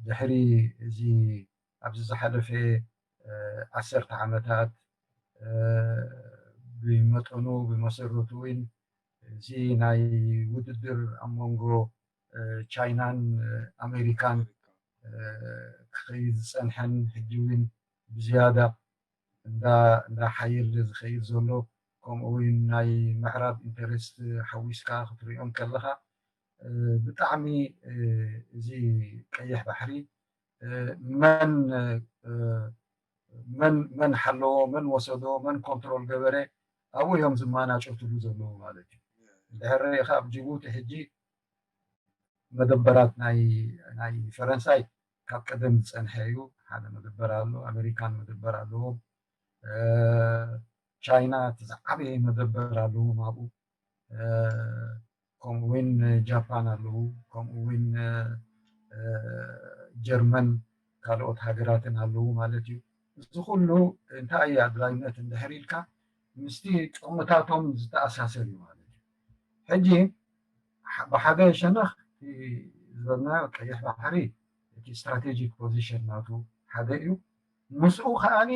ድሕሪ እዚ ኣብዚ ዝሓለፈ ዓሰርተ ዓመታት ብመጠኑ ብመሰረቱ እውን እዚ ናይ ውድድር ኣብ መንጎ ቻይናን ኣሜሪካን ክኸይድ ዝፀንሐን ሕጂ እውን ብዝያዳ እንዳ ሓየለ ዝኸይድ ዘሎ ከምኡ እውን ናይ ምዕራብ ኢንተረስት ሓዊስካ ክትሪኦም ከለኻ ብጣዕሚ እዚ ቀይሕ ባሕሪ መን መን መን ሓለዎ መን ወሰዶ መን ኮንትሮል ገበረ ኣብኡ እዮም ዝማናጨትሉ ዘለዉ ማለት እዩ። እንድሕር ርኢኻ ኣብ ጅቡቲ ሕጂ መደበራት ናይ ናይ ፈረንሳይ ካብ ቀደም ዝፀንሐ እዩ። ሓደ መደበር ኣሎ። ኣሜሪካን መደበር ኣለዎም። ቻይና እቲ ዝዓበየ መደበር ኣለዎም ኣብኡ። ከምኡ እውን ጃፓን ኣለዉ፣ ከምኡ እውን ጀርመን ካልኦት ሃገራትን ኣለዉ ማለት እዩ። እዚ ኩሉ እንታይ እዩ ኣድላይነት እንድሕር ኢልካ ምስቲ ጥቕምታቶም ዝተኣሳሰር እዩ ማለት እዩ። ሕጂ ብሓደ ሸነኽ ዝበልናዮ ቀይሕ ባሕሪ እቲ ስትራቴጂክ ፖዚሽን ናቱ ሓደ እዩ። ምስኡ ከዓኒ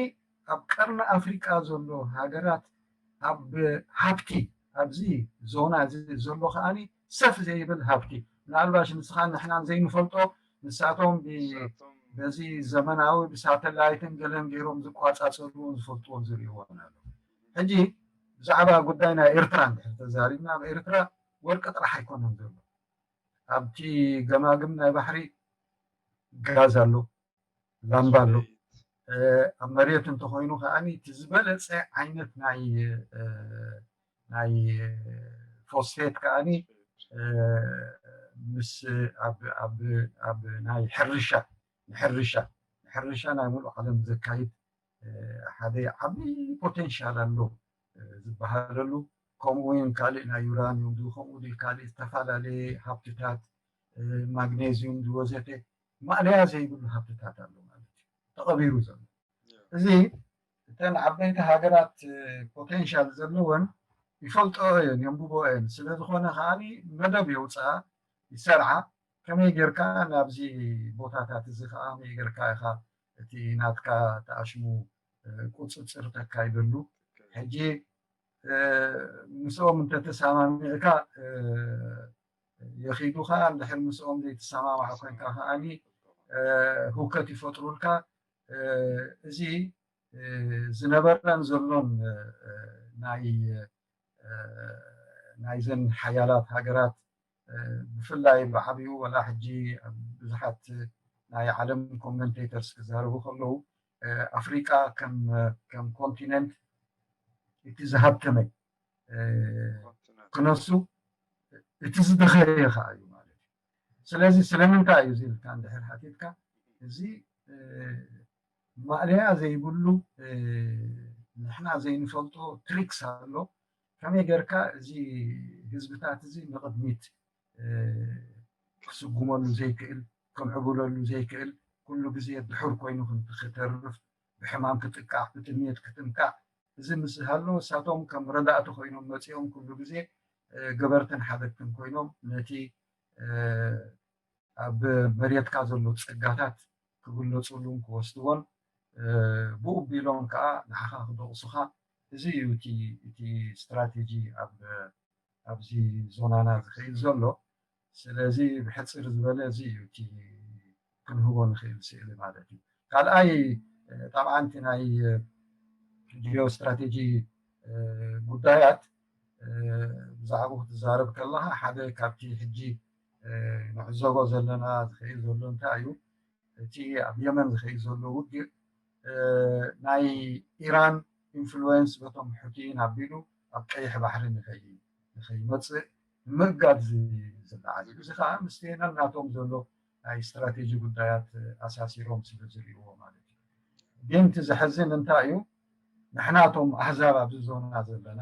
ኣብ ቀርኒ ኣፍሪቃ ዘሎ ሃገራት ኣብ ሃብቲ ኣብዚ ዞና እዚ ዘሎ ከዓኒ ሰፍ ዘይብል ሃብቲ ምናልባሽ ንስኻን ንሕናን ዘይንፈልጦ ንሳቶም በዚ ዘመናዊ ብሳተላይትን ገለን ገይሮም ዝቋፃፀርዎን ዝፈልጥዎን ዝርእይዎን ኣሎ። ሕጂ ብዛዕባ ጉዳይ ናይ ኤርትራ እንድሕር ተዛሪብና ኣብ ኤርትራ ወርቂ ጥራሕ ኣይኮነን ዘሎ ኣብቲ ገማግም ናይ ባሕሪ ጋዝ ኣሎ ላምባ ኣሎ ኣብ መሬት እንተኮይኑ ከዓኒ እቲ ዝበለፀ ዓይነት ናይ ናይ ፎስፌት ከዓኒ ምስ ኣብ ናይ ሕርሻ ንሕርሻ ንሕርሻ ናይ ሙሉእ ዓለም ዘካይድ ሓደ ዓብዪ ፖቴንሻል ኣሎ ዝበሃለሉ ከምኡ እውን ካልእ ናይ ዩራኒየም ከምኡ ካልእ ዝተፈላለየ ሃብትታት ማግኔዚዩም ዝወዘተ ማእለያ ዘይብሉ ሃብትታት ኣሎ ማለት እዩ። ተቐቢሩ ዘሎ። እዚ እተን ዓበይቲ ሃገራት ፖቴንሻል ዘለወን ይፈልጥኦ እየን፣ የንብቦ እየን። ስለ ዝኾነ ከዓኒ መደብ የውፅኣ፣ ይሰርዓ። ከመይ ጌርካ ናብዚ ቦታታት እዚ ከዓ ከመይ ጌርካ ኢኻ እቲ ናትካ ተኣሽሙ ቁፅፅር ተካይደሉ? ሕጂ ምስኦም እንተተሰማሚዕካ የኺዱ፣ ከዓ እንድሕር ምስኦም ዘይትሰማማዕ ኮንካ ከዓኒ ሁከት ይፈጥሩልካ። እዚ ዝነበረን ዘሎን ናይ ናይዘን ሓያላት ሃገራት፣ ብፍላይ ብዓብዩ፣ ወላ ሕጂ ብዙሓት ናይ ዓለም ኮመንቴተርስ ክዛረቡ ከለዉ፣ ኣፍሪቃ ከም ኮንቲነንት እቲ ዝሃብተመ ክነሱ፣ እቲ ዝደኸየ ከዓ እዩ ማለት እዩ። ስለዚ ስለምንታይ እዩ እዚ ኢልካ እንድሕር ሓቲትካ፣ እዚ ማእለያ ዘይብሉ፣ ንሕና ዘይንፈልጦ ትሪክስ ኣሎ። ከመይ ጌርካ እዚ ህዝብታት እዚ ንቕድሚት ክስጉመሉ ዘይክእል፣ ክምዕብለሉ ዘይክእል፣ ኩሉ ግዜ ድሑር ኮይኑ ክተርፍ፣ ብሕማም ክጥቃዕ፣ ብጥሜት ክጥንቃዕ፣ እዚ ምስ ሃሎ፣ እሳቶም ከም ረዳእቲ ኮይኖም መፂኦም ኩሉ ግዜ ገበርትን ሓደግትን ኮይኖም ነቲ ኣብ መሬትካ ዘሎ ፀጋታት ክግለፁሉን ክወስድዎን፣ ብኡ ቢሎም ከዓ ንዓኻ ክደቕሱኻ። እዚ እዩ እቲ ስትራቴጂ ኣብዚ ዞናና ዝኸይድ ዘሎ። ስለዚ ብሕፅር ዝበለ እዚ እዩ እቲ ክንህቦ ንኽእል ስእሊ ማለት እዩ። ካልኣይ፣ ጠብዓን እቲ ናይ ጂኦ ስትራቴጂ ጉዳያት ብዛዕባኡ ክትዛረብ ከለኻ፣ ሓደ ካብቲ ሕጂ ንዕዘቦ ዘለና ዝኸይድ ዘሎ እንታይ እዩ፣ እቲ ኣብ የመን ዝኸይድ ዘሎ ውግእ ናይ ኢራን ኢንፍሉዌንስ በቶም ሑቲን ኣቢሉ ኣብ ቀይሕ ባሕሪ ንኸይመፅእ ንምእጋድ ዝለዓል እዩ። እዚ ከዓ ምስቲ ነናቶም ዘሎ ናይ ስትራቴጂ ጉዳያት ኣሳሲሮም ስለ ዝርእይዎ ማለት እዩ። ግን እቲ ዘሕዝን እንታይ እዩ፣ ንሕናቶም ኣህዛብ ኣብዚ ዞና ዘለና፣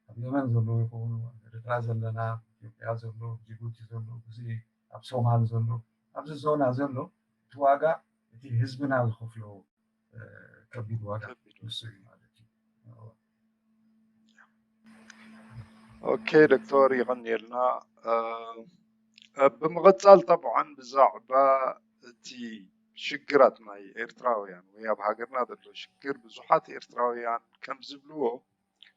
ኣብ የመን ዘለዉ ይኹኑ፣ ኣብ ኤርትራ ዘለና፣ ኢትዮጵያ ዘሎ፣ ጅቡቲ ዘሎ፣ እዚ ኣብ ሶማል ዘሎ፣ ኣብዚ ዞና ዘሎ እቲ ዋጋ እቲ ህዝብና ዝኸፍሎ ከቢድ ዋጋ ንሱ እዩ ማለት እዩ። ኦኬ ዶክተር፣ ይቐንየልና። ብምቕፃል ጠብዓን ብዛዕባ እቲ ሽግራት ናይ ኤርትራውያን ወይ ኣብ ሃገርና ዘሎ ሽግር፣ ብዙሓት ኤርትራውያን ከም ዝብልዎ፣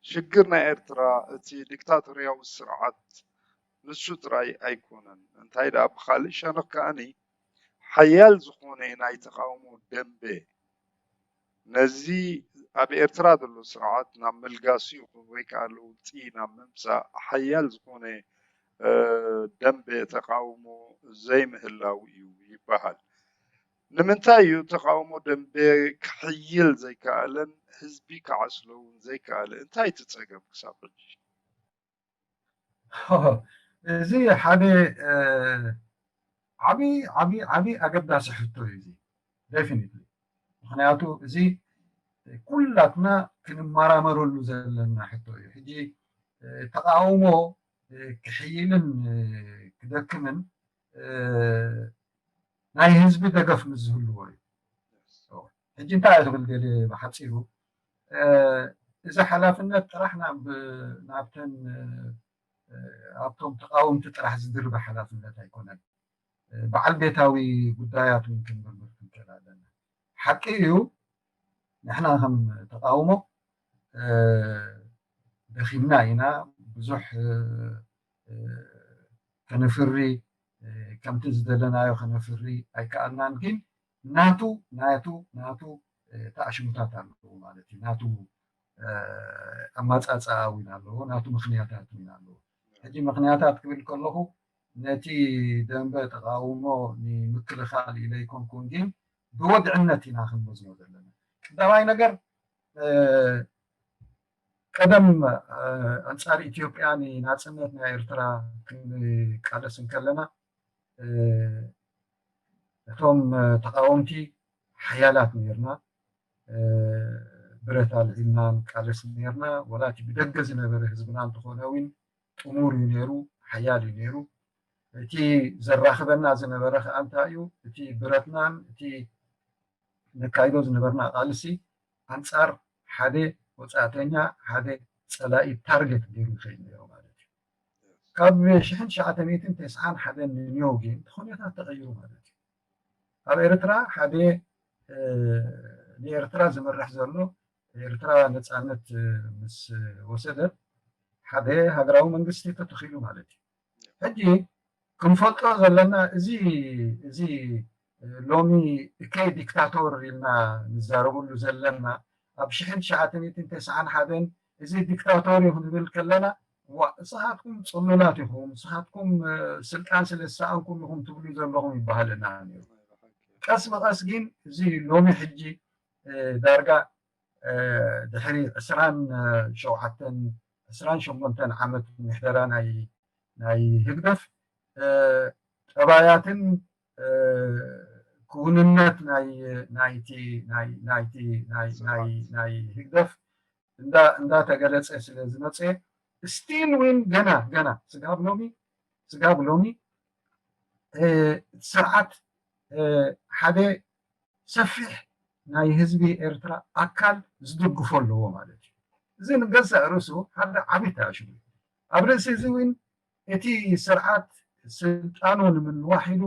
ሽግር ናይ ኤርትራ እቲ ዲክታቶርያዊ ስርዓት ንሱ ጥራይ ኣይኮነን። እንታይ ደኣ፣ ብኻልእ ሸነኽ ከኣኒ ሓያል ዝኾነ ናይ ተቓውሞ ደንበ ነዚ ኣብ ኤርትራ ዘሎ ስርዓት ናብ ምልጋሱ ይኹን ወይ ከዓ ለውጢ ናብ ምምፃእ ሓያል ዝኾነ ደንበ ተቓውሞ ዘይምህላው እዩ ይበሃል። ንምንታይ እዩ ተቓውሞ ደንበ ክሕይል ዘይከኣለን ህዝቢ ክዓስሎ እውን ዘይከኣለ? እንታይ እቲ ፀገም ክሳብ ሕጂ? እዚ ሓደ ዓብዪ ዓብዪ ዓብዪ ኣገዳሲ ሕቶ እዩ እዚ። ዴፊኒትሊ። ምኽንያቱ እዚ ኩላትና ክንመራመረሉ ዘለና ሕቶ እዩ። ሕጂ ተቓውሞ ክሕይልን ክደክምን ናይ ህዝቢ ደገፍ ምስ ዝህልዎ እዩ። ሕጂ እንታይ እዩ ክብል ገለ ብሓፂሩ፣ እዚ ሓላፍነት ጥራሕ ናብ ናብተን ኣብቶም ተቓወምቲ ጥራሕ ዝድርበ ሓላፍነት ኣይኮነን። በዓል ቤታዊ ጉዳያት እውን ክንምርምር ክንክእል ኣለና። ሓቂ እዩ፣ ንሕና ከም ተቓውሞ ደኺምና ኢና፣ ብዙሕ ከነፍሪ፣ ከምቲ ዝደለናዮ ከነፍሪ ኣይከኣልናን። ግን ናቱ ናቱ ናቱ ተኣሽሙታት ኣለዉ ማለት እዩ። ናቱ ኣማፃፅኣ እውን ኣለዎ፣ ናቱ ምኽንያታት እውን ኣለዎ። ሕጂ ምኽንያታት ክብል ከለኹ ነቲ ደንበ ተቓውሞ ንምክልኻል ኢለ ኣይኮንኩን፣ ግን ብወግዕነት ኢና ክንወዝኖ ዘለና። ቀዳማይ ነገር፣ ቀደም ኣንፃር ኢትዮጵያ ንናፅነት ናይ ኤርትራ ክንቃለስ እንከለና፣ እቶም ተቓወምቲ ሓያላት ነርና፣ ብረት ኣልዒልና ንቃለስ ነርና። ወላ እቲ ብደገ ዝነበረ ህዝብና እንተኾነ እውን ጥሙር እዩ ነይሩ፣ ሓያል እዩ ነይሩ። እቲ ዘራኽበና ዝነበረ ከዓ እንታይ እዩ? እቲ ብረትናን እቲ ነካይዶ ዝነበርና ቃልሲ ኣንጻር ሓደ ወጻእተኛ፣ ሓደ ጸላኢ ታርጌት ገይሩ ይኸይድ ነይሩ ማለት እዩ። ካብ ሽሕን ትሽዓተ ሚእትን ተስዓን ሓደን ንኒዮው ግን እቲ ኩነታት ተቐይሩ ማለት እዩ። ኣብ ኤርትራ ሓደ ንኤርትራ ዝመርሕ ዘሎ፣ ኤርትራ ነጻነት ምስ ወሰደት ሓደ ሃገራዊ መንግስቲ ተተኺሉ ማለት እዩ። ሕጂ ክንፈልጦ ዘለና እዚ እዚ ሎሚ እከይ ዲክታቶር ኢልና ንዛረበሉ ዘለና፣ ኣብ ሽሕን ትሽዓተ ሚእትን ተስዓን ሓደን እዚ ዲክታቶር እዩ ክንብል ከለና፣ ዋ፣ ንስኻትኩም ጽሉላት ኢኹም፣ ንስኻትኩም ስልጣን ስለ ዝሰኣንኩም ኢኹም ትብሉ ዘለኹም ይበሃለና ነይሩ። ቀስ ብቐስ ግን እዚ ሎሚ ሕጂ ዳርጋ ድሕሪ ዕስራን ሸውዓተን፣ ዕስራን ሸሞንተን ዓመት ምሕደራ ናይ ናይ ህግደፍ ጠባያትን ክውንነት ናይ ናይቲ ናይ ናይቲ ናይ ናይ ናይ ህግደፍ እንዳ እንዳተገለጸ ስለ ዝመጸ፣ ስቲል ዊን ገና ገና ስጋብ ሎሚ ስጋብ ሎሚ ስርዓት ሓደ ሰፊሕ ናይ ህዝቢ ኤርትራ ኣካል ዝድግፎ ኣለዎ ማለት እዩ። እዚ ንገዛእ ርእሱ ሓደ ዓቢ ተኣሽሙ። ኣብ ርእሲ እዚ እውን እቲ ስርዓት ስልጣኑ ንምንዋሕ ኢሉ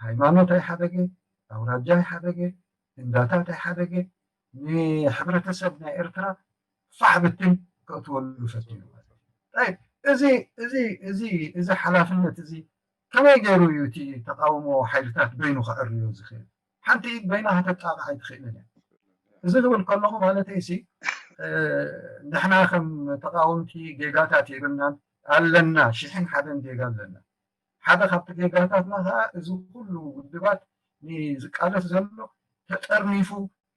ሃይማኖት ኣይሓደገ፣ ኣውራጃ ኣይሓደገ፣ እንዳታት ኣይሓደገ፣ ንሕብረተሰብ ናይ ኤርትራ ፋሕ ብትን ከእትወሉ ፈቲኑ ማለት እዩ። እዚ እዚ እዚ እዚ ሓላፍነት እዚ ከመይ ገይሩ እዩ እቲ ተቃውሞ ሓይልታት በይኑ ከዕርዮ ዝኽእል? ሓንቲ ኢድ በይና ከተጣቕዕ ኣይትኽእልን እያ። እዚ ክብል ከለኹ ማለተይ ሲ ንሕና ከም ተቃወምቲ ጌጋታት የብልናን፣ ኣለና፣ ሽሕን ሓደን ጌጋ ኣለና። ሓደ ካብቲ ጌጋታትና ከዓ እዚ ኩሉ ውድባት ንዝቃለስ ዘሎ ተጠርኒፉ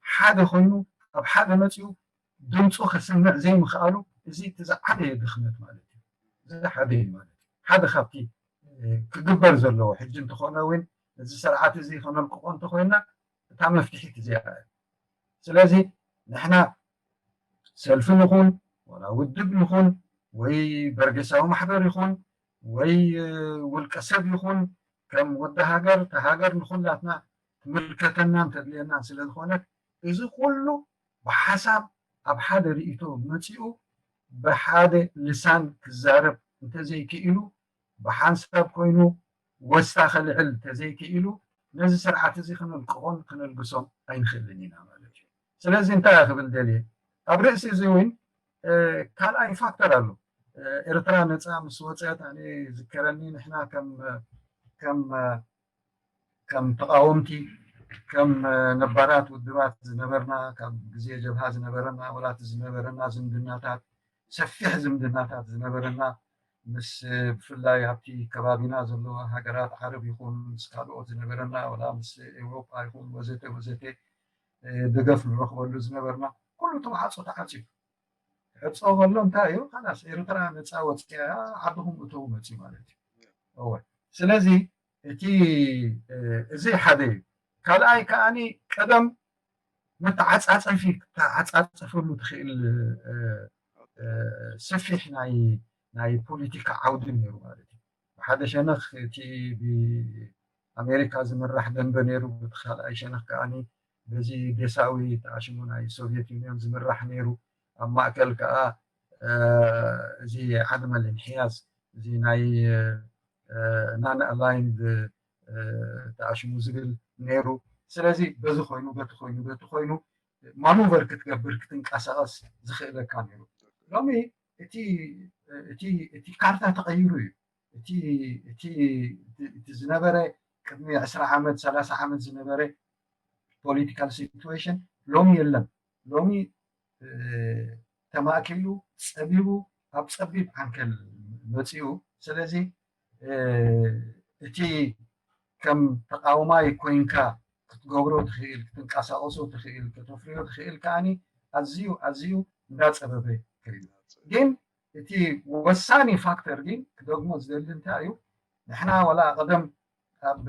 ሓደ ኮይኑ ኣብ ሓደ መፂኡ ድምፁ ከስምዕ ዘይምኽኣሉ፣ እዚ እቲ ዝዓበየ ድኽመት ማለት እዩ። እዚ ሓደ እዩ ማለት እዩ። ሓደ ካብቲ ክግበር ዘለዎ ሕጂ እንተኾነ እውን እዚ ስርዓት እዚ ከነልቅቆ እንተኮይና እታ መፍትሒት እዚኣ እያ። ስለዚ ንሕና ሰልፊ ንኹን ወላ ውድብ ንኹን ወይ በርጌሳዊ ማሕበር ይኹን ወይ ውልቀ ሰብ ይኹን ከም ወዲ ሃገር እታ ሃገር ንኹላትና ትምልከተናን ተድልየናን ስለ ዝኾነት እዚ ኩሉ ብሓሳብ ኣብ ሓደ ርእይቶ መፂኡ ብሓደ ልሳን ክዛረብ እንተዘይክኢሉ ብሓንሳብ ኮይኑ ወስታ ከልዕል ተዘይክኢሉ ነዚ ስርዓት እዚ ክነልቅቖን ክነልግሶን ኣይንኽእልን ኢና ማለት እዩ። ስለዚ እንታይ እየ ክብል ደልየ ኣብ ርእሲ እዚ እውን ካልኣይ ፋክተር ኣሎ። ኤርትራ ነፃ ምስ ወፀት ኣነ ዝከረኒ ንሕና ከም ከም ከም ተቃወምቲ ከም ነባራት ውድባት ዝነበርና ካብ ግዜ ጀብሃ ዝነበረና ወላቲ ዝነበረና ዝምድናታት ሰፊሕ ዝምድናታት ዝነበረና ምስ ብፍላይ ኣብቲ ከባቢና ዘለዋ ሃገራት ዓረብ ይኹን ምስ ካልኦት ዝነበረና ወላ ምስ ኤውሮጳ ይኹን ወዘተ ወዘተ ደገፍ ንረኽበሉ ዝነበርና ኩሉ እቲ ማዕጾ ተዓጺዩ ክዕጾ ከሎ እንታይ እዩ ካላስ ኤርትራ ነፃ ወፅያ ዓድኹም እተው መፅዩ ማለት እዩ። እወ ስለዚ እቲ እዚ ሓደ እዩ። ካልኣይ ከዓኒ ቀደም መተዓፃፀፊ ተዓፃፀፈሉ ትኽእል ሰፊሕ ናይ ናይ ፖለቲካ ዓውዲ ነይሩ ማለት እዩ። ብሓደ ሸነኽ እቲ ብኣሜሪካ ዝምራሕ ደንበ ነይሩ፣ ብቲ ካልኣይ ሸነኽ ከዓኒ በዚ ዴሳዊ ተኣሽሙ ናይ ሶቪየት ዩኒዮን ዝምራሕ ነይሩ። ኣብ ማእከል ከዓ እዚ ዓድመ ልንሕያዝ እዚ ናይ ናን ኣላይንድ ተኣሽሙ ዝብል ነይሩ። ስለዚ በዚ ኮይኑ በቲ ኮይኑ በቲ ኮይኑ ማኑቨር ክትገብር ክትንቀሳቐስ ዝኽእለካ ነይሩ። ሎሚ እቲ እቲ እቲ ካርታ ተቐይሩ እዩ። እቲ እቲ እቲ ዝነበረ ቅድሚ ዕስራ ዓመት ሰላሳ ዓመት ዝነበረ ፖለቲካል ሲትዌሽን ሎሚ የለን። ሎሚ ተማእኪሉ ጸቢቡ ኣብ ጸቢብ ዓንከል መጺኡ። ስለዚ እቲ ከም ተቃውማይ ኮይንካ ክትገብሮ ትኽእል ክትንቀሳቀሶ ትኽእል ከተፍርዮ ትኽእል ከዓኒ ኣዝዩ ኣዝዩ እንዳጸበበ ከይዱ። ግን እቲ ወሳኒ ፋክተር ግን ክደግሞ ዝደሊ እንታይ እዩ? ንሕና ወላ ቀደም ኣብ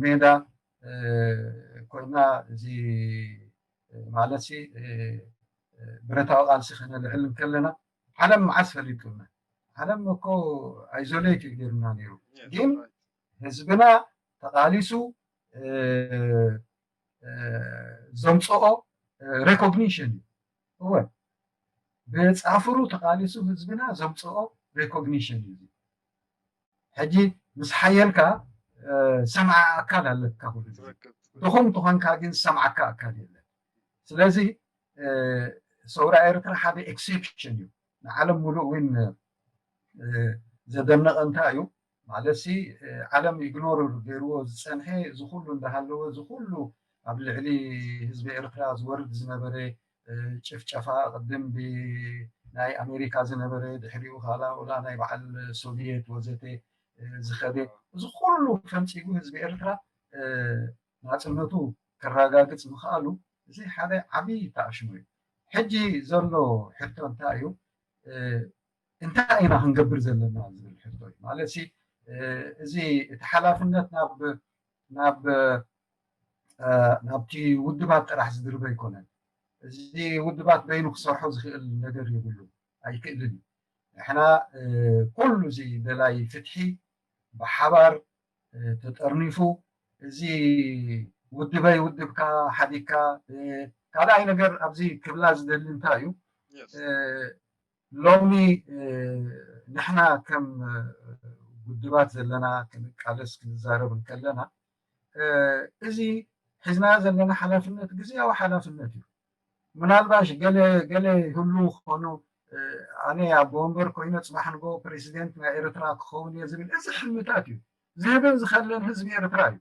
ሜዳ ኮይና እዚ ማለት ሲ ብረታዊ ቃልሲ ከነልዕል እንከለና ዓለም መዓስ ፈሊጡና? ዓለም እኮ ኣይዞሌት እዩ ገይሩና ነይሩ። ግን ህዝብና ተቃሊሱ ዘምፅኦ ሬኮግኒሽን እዩ። እወ፣ ብፃፍሩ ተቓሊሱ ህዝብና ዘምፅኦ ሬኮግኒሽን እዩ። ሕጂ ምስ ሓየልካ ሰምዓ ኣካል ኣለካ፣ ኩሉ ድኹም ትኾንካ ግን ሰምዓካ ኣካል የለን። ስለዚ ሰውራ ኤርትራ ሓደ ኤክሴፕሽን እዩ። ንዓለም ሙሉእ እውን ዘደነቐ እንታይ እዩ ማለት ሲ፣ ዓለም ኢግኖር ገይርዎ ዝፀንሐ፣ እዚ ኩሉ እንዳሃለወ፣ እዚ ኩሉ ኣብ ልዕሊ ህዝቢ ኤርትራ ዝወርድ ዝነበረ ጭፍጨፋ፣ ቅድም ብናይ ኣሜሪካ ዝነበረ፣ ድሕሪኡ ካላ ላ ናይ በዓል ሶቪየት ወዘተ ዝኸደ፣ እዚ ኩሉ ፈንፂጉ ህዝቢ ኤርትራ ናፅነቱ ከረጋግፅ ምኽኣሉ፣ እዚ ሓደ ዓብዪ ተኣሽሙ እዩ። ሕጂ ዘሎ ሕቶ እንታይ እዩ? እንታይ ኢና ክንገብር ዘለና ዝብል ሕቶ እዩ። ማለት ሲ፣ እዚ እቲ ሓላፍነት ናብ ናብ ናብቲ ውድባት ጥራሕ ዝድርበ ኣይኮነን። እዚ ውድባት በይኑ ክሰርሖ ዝኽእል ነገር የብሉ፣ ኣይክእልን እዩ። ንሕና ኩሉ እዚ ደላይ ፍትሒ ብሓባር ተጠርኒፉ፣ እዚ ውድበይ ውድብካ ሓዲግካ፣ ካልኣይ ነገር ኣብዚ ክብላ ዝደሊ እንታይ እዩ፣ ሎሚ ንሕና ከም ውድባት ዘለና ክንቃለስ ክንዛረብ እንከለና፣ እዚ ሒዝናዮ ዘለና ሓላፍነት ግዝያዊ ሓላፍነት እዩ። ምናልባሽ ገለ ገለ ይህሉ ክኾኑ፣ ኣነ ኣቦ ወንበር ኮይነ ጽባሕ ንጎ ፕሬዚደንት ናይ ኤርትራ ክኸውን እየ ዝብል እዚ ሕልምታት እዩ። ዝህብን ዝኸልን ህዝቢ ኤርትራ እዩ።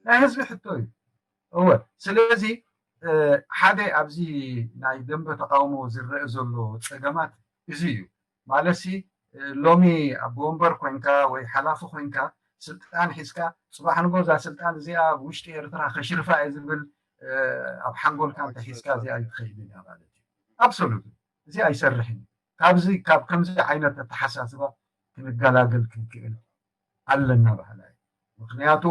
ናይ ህዝቢ ሕቶ እዩ። እወ፣ ስለዚ ሓደ ኣብዚ ናይ ደንበ ተቃውሞ ዝረአ ዘሎ ጸገማት እዚ እዩ። ማለትሲ ሎሚ ኣቦ ወንበር ኮይንካ ወይ ሓላፊ ኮይንካ ስልጣን ሒዝካ ጽባሕ ንጎ እዛ ስልጣን እዚኣ ኣብ ውሽጢ ኤርትራ ከሽርፋ እየ ዝብል ኣብ ሓንጎልካ እንተሒዝካ እዚኣ ኣይትኸይድን እያ ማለት እዩ። ኣብሶሉት እዚ ኣይሰርሕን እዩ። ካብዚ ካብ ከምዚ ዓይነት ኣተሓሳስባ ክንገላገል ክንክእል ኣለና ባህላ እዩ። ምክንያቱ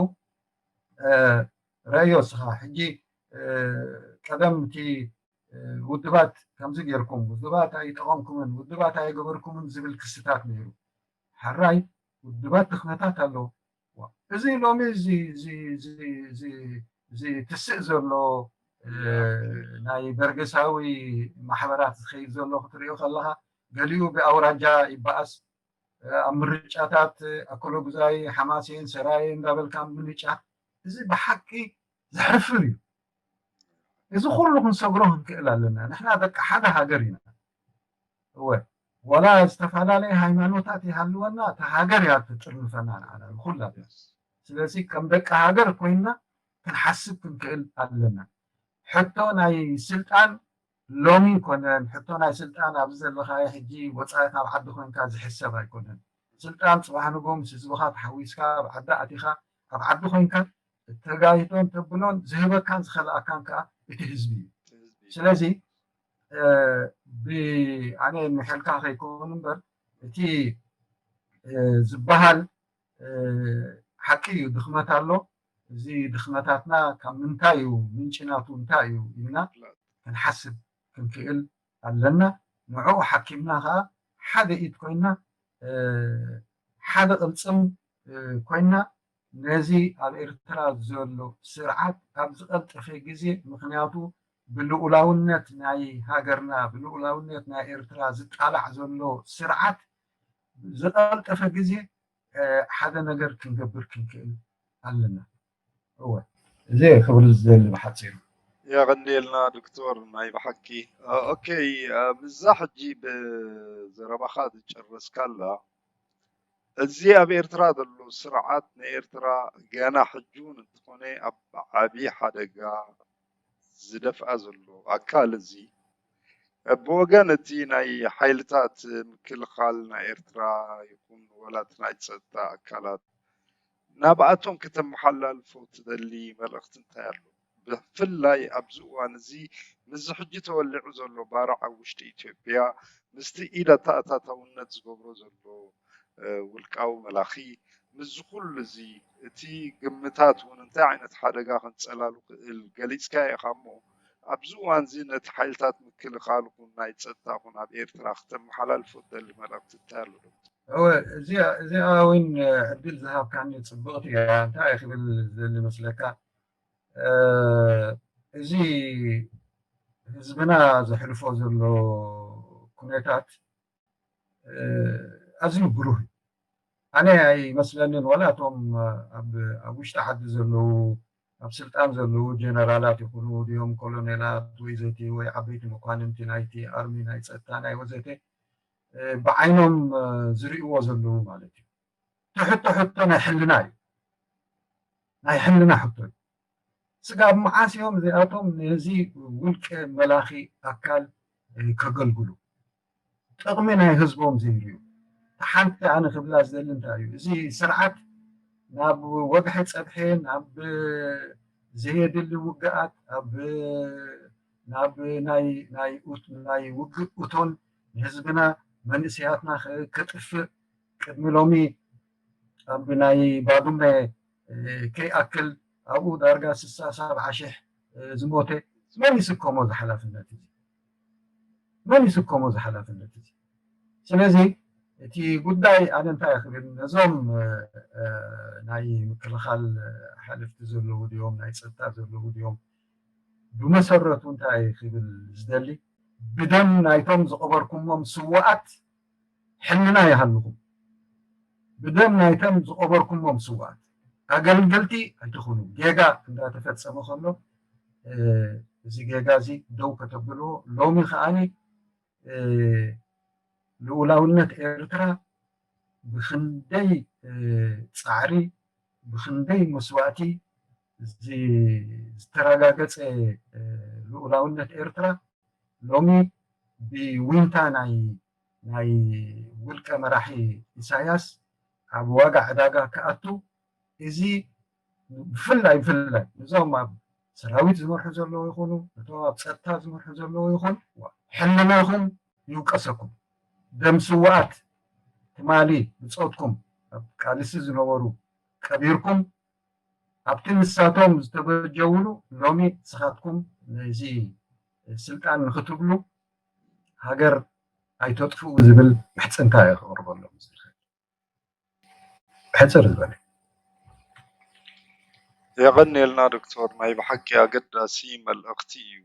ረእዮ እስኻ ሕጂ ቀደም እቲ ውድባት ከምዚ ጌርኩም፣ ውድባት ኣይጠቐምኩምን፣ ውድባት ኣይገበርኩምን ዝብል ክስታት ነይሩ። ሕራይ ውድባት ድኽመታት ኣለዎ። እዚ ሎሚ እዚ ትስእ ዘሎ ናይ በርገሳዊ ማሕበራት ዝኸይድ ዘሎ ክትሪኦ ከለኻ፣ ገሊኡ ብኣውራጃ ይበኣስ፣ ኣብ ምርጫታት ኣኮሎጉዛይ፣ ሓማሴን፣ ሰራየ እንዳበልካ ምንጫ፣ እዚ ብሓቂ ዘሕፍር እዩ። እዚ ኩሉ ክንሰግሮ ክንክእል ኣለና። ንሕና ደቂ ሓደ ሃገር ኢና። እወ፣ ዋላ ዝተፈላለየ ሃይማኖታት ይሃልወና፣ እታ ሃገር እያ ትጥርንፈና ንዓና ንኩላትና። ስለዚ ከም ደቂ ሃገር ኮይንና ክንሓስብ ክንክእል ኣለና። ሕቶ ናይ ስልጣን ሎሚ ኣይኮነን፣ ሕቶ ናይ ስልጣን ኣብዚ ዘለኻዮ ሕጂ ወፃኢ ካብ ዓዲ ኮይንካ ዝሕሰብ ኣይኮነን። ስልጣን ፅባሕ ንጎ ምስ ህዝብኻ ተሓዊስካ ኣብ ዓዲ ኣቲኻ፣ ኣብ ዓዲ ኮይንካ እተጋይቶን ተብሎን ዝህበካን ዝኸልኣካን ከዓ እቲ ህዝቢ እዩ። ስለዚ ኣነ ምሕልካ ከይከውን እምበር እቲ ዝበሃል ሓቂ እዩ፣ ድኽመት ኣሎ። እዚ ድኽመታትና ካብ ምንታይ እዩ፣ ምንጭ ናቱ እንታይ እዩ ኢልና ክንሓስብ ክንክእል ኣለና። ንዕኡ ሓኪምና ከዓ ሓደ ኢድ ኮይና፣ ሓደ ቅልፅም ኮይና ነዚ ኣብ ኤርትራ ዘሎ ስርዓት ኣብ ዝቐልጠፈ ግዜ፣ ምክንያቱ ብልኡላውነት ናይ ሃገርና፣ ብልኡላውነት ናይ ኤርትራ ዝጣላዕ ዘሎ ስርዓት ዝቐልጠፈ ግዜ ሓደ ነገር ክንገብር ክንክእል ኣለና። እወ፣ እዚ ክብል ዝደሊ ብሓፂሩ። የቐንየልና ዶክተር፣ ናይ ብሓቂ። ኦኬ፣ ምስዛ ሕጂ ብዘረባኻ ዝጨረስካላ፣ እዚ ኣብ ኤርትራ ዘሎ ስርዓት ንኤርትራ ገና ሕጂ እውን እንተኾነ ኣብ ዓቢ ሓደጋ ዝደፍኣ ዘሎ ኣካል እዚ፣ ብወገን እቲ ናይ ሓይልታት ምክልኻል ናይ ኤርትራ ይኹን ዋላ እቲ ናይ ጸጥታ ኣካላት፣ ናብኣቶም ከተመሓላልፎ ትደሊ መልእኽቲ እንታይ ኣሎ? ብፍላይ ኣብዚ እዋን እዚ ምስዚ ሕጂ ተወሊዑ ዘሎ ባርዕ ኣብ ውሽጢ ኢትዮጵያ፣ ምስቲ ኢድ ኣተኣታታውነት ዝገብሮ ዘሎ ውልቃዊ መላኺ፣ ምስዚ ኩሉ እዚ እቲ ግምታት እውን እንታይ ዓይነት ሓደጋ ከንጸላሉ ክእል ገሊጽካዮ ኢኻ እሞ፣ ኣብዚ እዋን እዚ ነቲ ሓይልታት ምክልኻል ኹን ናይ ጸጥታ ኹን ኣብ ኤርትራ ክተመሓላልፎ ትደሊ መልእኽቲ እንታይ ኣሎ ዶ? እወ፣ እዚኣ እውን ዕድል ዝሃብካኒ ጽብቕቲ እያ። እንታይ ክብል ዝደሊ መስለካ? እዚ ህዝብና ዘሕልፎ ዘሎ ኩነታት ኣዝዩ ብሩህ እዩ። ኣነ ኣይመስለንን፣ ዋላ እቶም ኣብ ውሽጢ ዓዲ ዘለዉ፣ ኣብ ስልጣን ዘለዉ ጀነራላት ይኹኑ ድዮም ኮሎኔላት ወይ ዘቲ ወይ ዓበይቲ መኳንንቲ ናይቲ ኣርሚ፣ ናይ ጸጥታ፣ ናይ ወዘተ ብዓይኖም ዝርእይዎ ዘለዉ ማለት እዩ። ትሕቶ ሕቶ ናይ ሕልና እዩ። ናይ ሕልና ሕቶ እዩ። ስጋብ መዓስ እዮም እዚኣቶም ነዚ ውልቀ መላኺ ኣካል ከገልግሉ? ጥቕሚ ናይ ህዝቦም ዘይርእዩ። ሓንቲ ኣነ ክብላ ዝደሊ እንታይ እዩ፣ እዚ ስርዓት ናብ ወግሐ ጸብሐ፣ ናብ ዘየድሊ ውግኣት፣ ኣብ ናብ ናይ ናይ ናይ ውግእ እቶን ንህዝብና መንእሰያትና ከጥፍእ ቅድሚ ሎሚ ኣብ ናይ ባዱመ ከይኣክል ኣብኡ ዳርጋ ስሳ ሰብዓ ሽሕ ዝሞተ፣ መን ይስከሞ ዝሓላፍነት እዚ? መን ይስከሞ ዝሓላፍነት እዚ? ስለዚ እቲ ጉዳይ ኣነ እንታይ ክብል፣ ነዞም ናይ ምክልኻል ሓለፍቲ ዘለዉ ድዮም፣ ናይ ፀጥታ ዘለዉ ድዮም፣ ብመሰረቱ እንታይ ክብል ዝደሊ፣ ብደም ናይቶም ዝቐበርኩሞም ስዋኣት ሕልና ይሃልኹም። ብደም ናይቶም ዝቐበርኩሞም ስዋኣት ኣገልገልቲ ኣይትኹኑ። ጌጋ እንዳተፈጸመ ከሎ እዚ ጌጋ እዚ ደው ከተብልዎ፣ ሎሚ ከዓኒ ልኡላውነት ኤርትራ ብኽንደይ ጻዕሪ፣ ብኽንደይ መስዋእቲ ዝተረጋገጸ ልኡላውነት ኤርትራ ሎሚ ብዊንታ ናይ ናይ ውልቀ መራሒ ኢሳያስ ኣብ ዋጋ ዕዳጋ ክኣቱ፣ እዚ ብፍላይ ብፍላይ እዞም ኣብ ሰራዊት ዝመርሑ ዘለዉ ይኹኑ፣ እቶም ኣብ ጸጥታ ዝመርሑ ዘለዉ ይኹን፣ ሕልናኹም ይውቀሰኩም። ደም ስውኣት ትማሊ ብጾትኩም ኣብ ቃልሲ ዝነበሩ ቀቢርኩም፣ ኣብቲ ንሳቶም ዝተበጀውሉ ሎሚ ንስኻትኩም ነዚ ስልጣን ንኽትብሉ ሃገር ኣይተጥፍኡ ዝብል ምሕጽንታ እየ ክቕርበሎም ዝኽእል። ሕጽር ዝበለ። የቐንየልና ዶክተር፣ ናይ ብሓቂ ኣገዳሲ መልእኽቲ እዩ።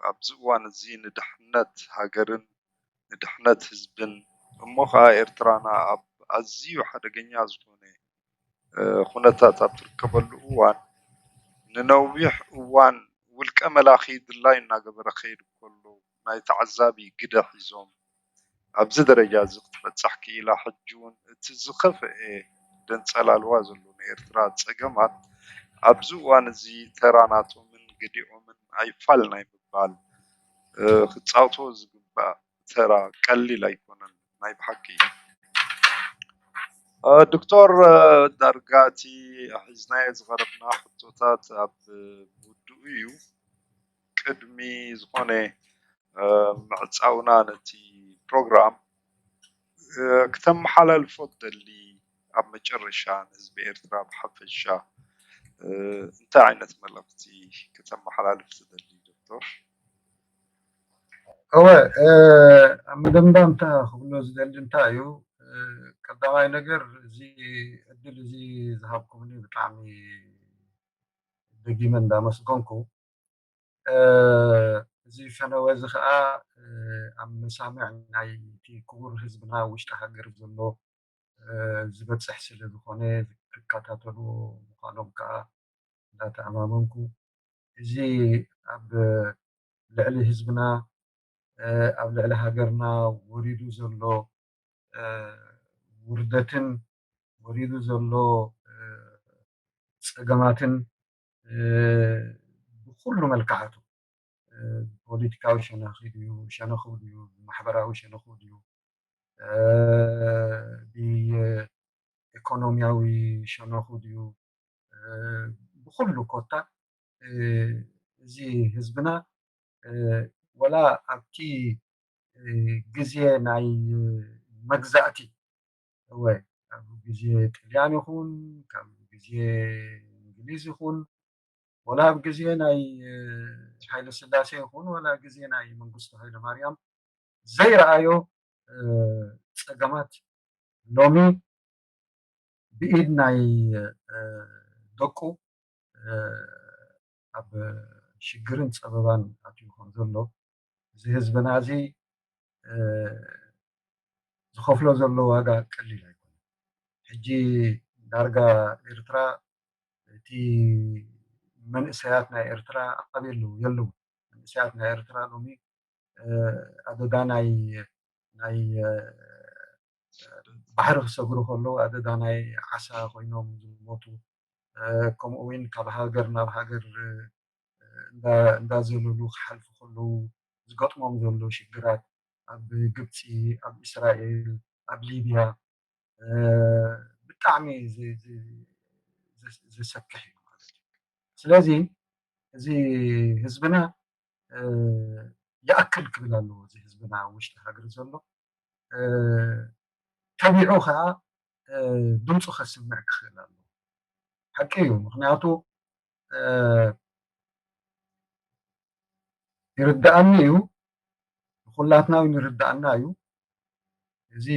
ኣብዚ እዋን እዚ ንድሕነት ሃገርን ንድሕነት ህዝብን እሞ ኸዓ ኤርትራና ኣብ ኣዝዩ ሓደገኛ ዝኾነ ኩነታት ኣብ ትርከበሉ እዋን፣ ንነዊሕ እዋን ውልቀ መላኺ ድላዩ እናገበረ ክኸይድ ከሎ ናይ ተዓዛቢ ግደ ሒዞም ኣብዚ ደረጃ እዚ ክትበጽሕ ክኢላ፣ ሕጂ እውን እቲ ዝኸፍአ ደንጸላልዋ ዘሎ ናይ ኤርትራ ጸገማት ኣብዚ እዋን እዚ ተራ ናቶምን ገዲኦምን ኣይፋል ናይ ምባል ክጻወቶ ዝግባእ ተራ ቀሊል ኣይኮነን። ናይ ብሓቂ ዶክተር፣ ዳርጋ እቲ ሒዝናዮ ዝቐረብና ሕቶታት ኣብ ውድኡ እዩ። ቅድሚ ዝኾነ ምዕጻውና ነቲ ፕሮግራም ክተመሓላልፎ ትደሊ ኣብ መጨረሻ ንህዝቢ ኤርትራ ብሓፈሻ እንታይ ዓይነት መልእኽቲ ክተመሓላልፍ ትደሊ ዶክተር? እወ፣ ኣብ መደምዳምታ ክብሎ ዝደሊ እንታይ እዩ፣ ቀዳማይ ነገር እዚ ዕድል እዚ ዝሃብኩምኒ ብጣዕሚ ደጊመ እንዳመስገንኩ፣ እዚ ፈነወ እዚ ከዓ ኣብ መሳምዕ ናይ እቲ ክቡር ህዝብና ውሽጢ ሃገር ዘሎ ዝበፅሕ ስለ ዝኾነ ክከታተሉ ምዃኖም ከዓ እንዳተኣማመንኩ፣ እዚ ኣብ ልዕሊ ህዝብና፣ ኣብ ልዕሊ ሃገርና ወሪዱ ዘሎ ውርደትን ወሪዱ ዘሎ ፀገማትን ብኩሉ መልክዓቱ፣ ብፖለቲካዊ ሸነኽ ድዩ፣ ሸነኹ ድዩ፣ ብማሕበራዊ ሸነኹ ድዩ፣ ብኢኮኖሚያዊ ሸነኹ ድዩ፣ ብኩሉ ኮታ እዚ ህዝብና ወላ ኣብቲ ግዜ ናይ መግዛእቲ፣ እወ፣ ኣብ ግዜ ጥልያን ይኹን፣ ካብ ግዜ እንግሊዝ ይኹን፣ ወላ ኣብ ግዜ ናይ ሃይለ ስላሴ ይኹን፣ ወላ ግዜ ናይ መንግስቱ ሃይለ ማርያም ዘይረኣዮ ፀገማት ሎሚ ብኢድ ናይ ደቁ ኣብ ሽግርን ጸበባን ኣትዩ ከም ዘሎ፣ እዚ ህዝብና እዚ ዝኸፍሎ ዘሎ ዋጋ ቀሊል ኣይኮነን። ሕጂ ዳርጋ ኤርትራ፣ እቲ መንእሰያት ናይ ኤርትራ ኣበይ ኣለዉ? የለዉ። መንእሰያት ናይ ኤርትራ ሎሚ ኣደዳ ናይ ናይ ባሕሪ ክሰግሩ ከለዉ ኣደዳ ናይ ዓሳ ኮይኖም ዝሞቱ፣ ከምኡ እውን ካብ ሃገር ናብ ሃገር እንዳዘለሉ ክሓልፉ ከለዉ ዝገጥሞም ዘሎ ሽግራት፣ ኣብ ግብፂ፣ ኣብ እስራኤል፣ ኣብ ሊብያ ብጣዕሚ ዘሰክሕ እዩ ማለት እዩ። ስለዚ እዚ ህዝብና ይኣክል ክብል ኣለዎ። እዚ ህዝብና ኣብ ውሽጢ ሃገር ዘሎ ተቢዑ ከዓ ድምፁ ከስምዕ ክኽእል ኣለዎ። ሓቂ እዩ። ምክንያቱ ይርዳኣኒ እዩ፣ ንኩላትና እውን ይርዳኣና እዩ። እዚ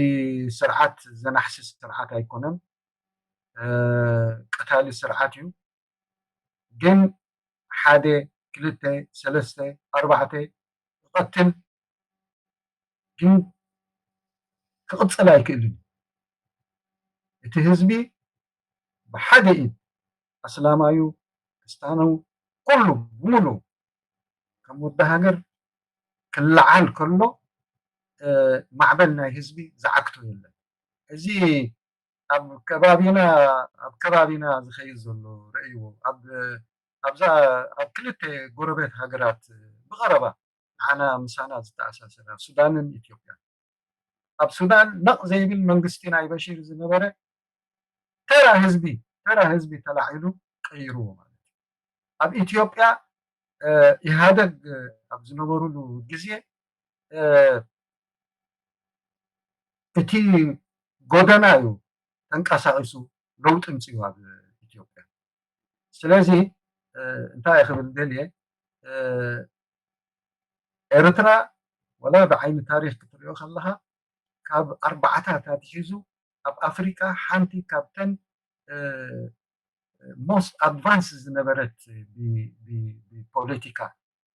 ስርዓት ዘናሕሲ ስርዓት ኣይኮነን፣ ቀታሊ ስርዓት እዩ። ግን ሓደ፣ ክልተ፣ ሰለስተ፣ ኣርባዕተ ክቐትል ግን ክቕፅል ኣይክእልን። እቲ ህዝቢ ብሓደ ኢድ፣ ኣስላማዩ፣ ክስታኑ፣ ኩሉ ብምሉ ከም ወዲ ሃገር ክለዓል ከሎ ማዕበል ናይ ህዝቢ ዝዓግቶ የለን። እዚ ኣብ ከባቢና ኣብ ከባቢና ዝኸይድ ዘሎ ረእይዎ ኣብዛ ኣብ ክልተ ጎረቤት ሃገራት ብቐረባ ንዓና ምሳና ዝተኣሳሰራ ሱዳንን ኢትዮጵያን። ኣብ ሱዳን ነቕ ዘይብል መንግስቲ ናይ በሺር ዝነበረ ተራ ህዝቢ ተራ ህዝቢ ተላዒሉ ቀይርዎ ማለት እዩ። ኣብ ኢትዮጵያ ኢህኣደግ ኣብ ዝነበሩሉ ግዜ እቲ ጎደና እዩ ተንቀሳቒሱ ለውጢ ምፅኡ ኣብ ኢትዮጵያ። ስለዚ እንታይ ክብል ደልየ፣ ኤርትራ ወላ ብዓይኒ ታሪክ ክትሪኦ ከለካ ካብ ኣርባዕታት ኣትሒዙ ኣብ ኣፍሪቃ ሓንቲ ካብተን most advanced ዝነበረት ብፖለቲካ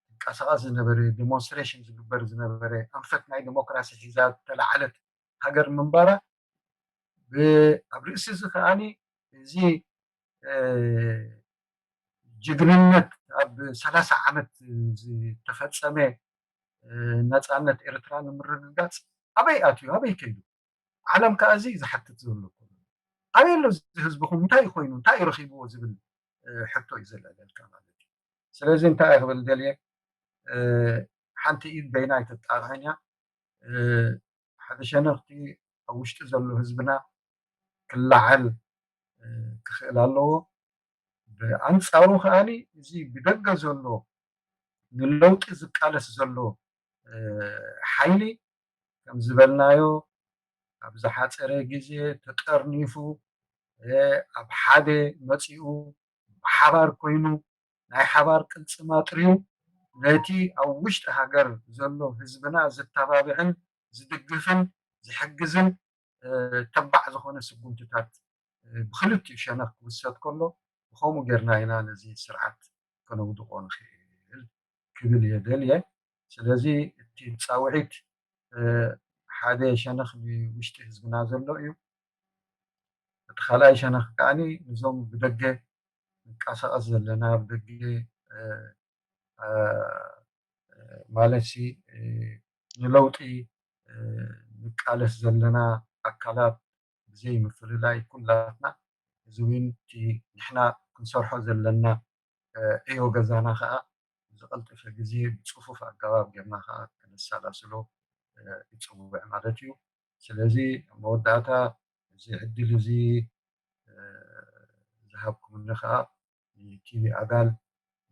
ዝንቀሳቐስ ዝነበረ፣ ዲሞንስትሬሽን ዝግበር ዝነበረ ኣንፈት ናይ ዲሞክራሲ ሒዛ ዝተላዕለት ሃገር ምንባራ ኣብ ርእሲ እዚ ከዓኒ እዚ ጅግንነት ኣብ ሰላሳ ዓመት ዝተፈጸመ ነፃነት ኤርትራ ንምርግጋፅ ኣበይ ኣትዩ ኣበይ ከይዱ? ዓለም ከዓ እዚ ዝሓትት ዘሎ ኣበይ ኣሎ? እዚ ህዝብኹም እንታይ ኮይኑ እንታይ ረኪብዎ ዝብል ሕቶ እዩ ዘለለልካ ማለት እዩ። ስለዚ እንታይ ክብል ደልየ፣ ሓንቲ ኢድ በይና ኣይትጣቕዕን እያ። ሓደ ሸነኽቲ ኣብ ውሽጢ ዘሎ ህዝብና ክለዓል ክኽእል ኣለዎ። ብኣንፃሩ ከዓኒ እዚ ብደገ ዘሎ ንለውጢ ዝቃለስ ዘሎ ሓይሊ ከም ዝበልናዮ ኣብ ዝሓፀረ ግዜ ተጠርኒፉ ኣብ ሓደ መፂኡ ብሓባር ኮይኑ ናይ ሓባር ቅልፅም ኣጥርዩ ነቲ ኣብ ውሽጢ ሃገር ዘሎ ህዝብና ዘተባብዕን ዝድግፍን ዝሕግዝን ተባዕ ዝኾነ ስጉምትታት ብክልቲኡ ሸነኽ ክውሰድ ከሎ ብከምኡ ጌርና ኢና ነዚ ስርዓት ከነውድቆ ንኽእል ክብል እየ ደልየ። ስለዚ እቲ ፃውዒት ሓደ ሸነኽ ንውሽጢ ህዝብና ዘሎ እዩ። እቲ ካልኣይ ሸነኽ ከዓኒ ንዞም ብደገ ንቀሳቐስ ዘለና ብደገ ማለት ሲ ንለውጢ ንቃለስ ዘለና ኣካላት ብዘይ ምፍልላይ ኩላትና እዚ እውን እቲ ንሕና ክንሰርሖ ዘለና ዕዮ ገዛና ከዓ ዝቐልጠፈ ግዜ ብፅፉፍ ኣገባብ ጌርና ከዓ ከነሰላስሎ ይፅውዕ ማለት እዩ። ስለለዚ መወዳእታ እዚ ዕድል እዚ ዝሃብኩምኒ ከዓ ንቲቪ ኣጋል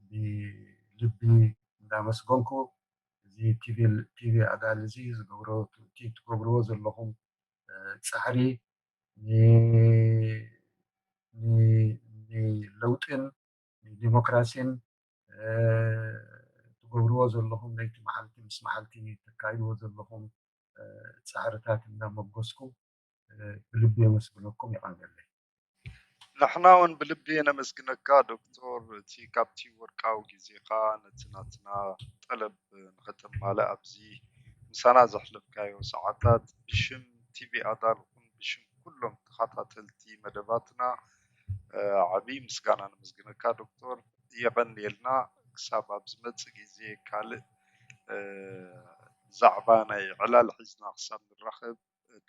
ብልቢ እንዳመስገንኩ እዚ ቲቪ ኣጋል እዚ ዝገብሮ እቲ ትገብርዎ ዘለኹም ፃዕሪ ንለውጥን ንዲሞክራሲን ትገብርዎ ዘለኹም ለይቲ መዓልቲ ምስ መዓልቲ ተካይድዎ ዘለኹም ፃዕርታት እናመጎስኩ ብልቢ የመስግነኩም። የቐንየለይ። ንሕና እውን ብልቢ ነመስግነካ ዶክተር፣ እቲ ካብቲ ወርቃዊ ግዜኻ ነቲ ናትና ጠለብ ንኸተማልእ ኣብዚ ምሳና ዘሕለፍካዮ ሰዓታት ብሽም ቲቪ ኣዳል ኹን ብሽም ኩሎም ተኸታተልቲ መደባትና ዓብዪ ምስጋና ነመስግነካ ዶክተር። የቐንየልና። ክሳብ ኣብ ዝመጽእ ግዜ ካልእ ብዛዕባ ናይ ዕላል ሒዝና ክሳብ ንራኸብ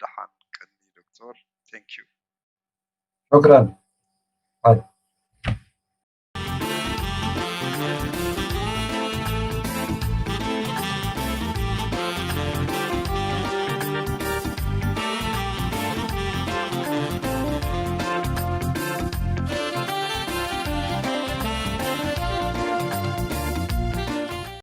ደሓን ቀኒ ዶክተር። Thank you. شكرا.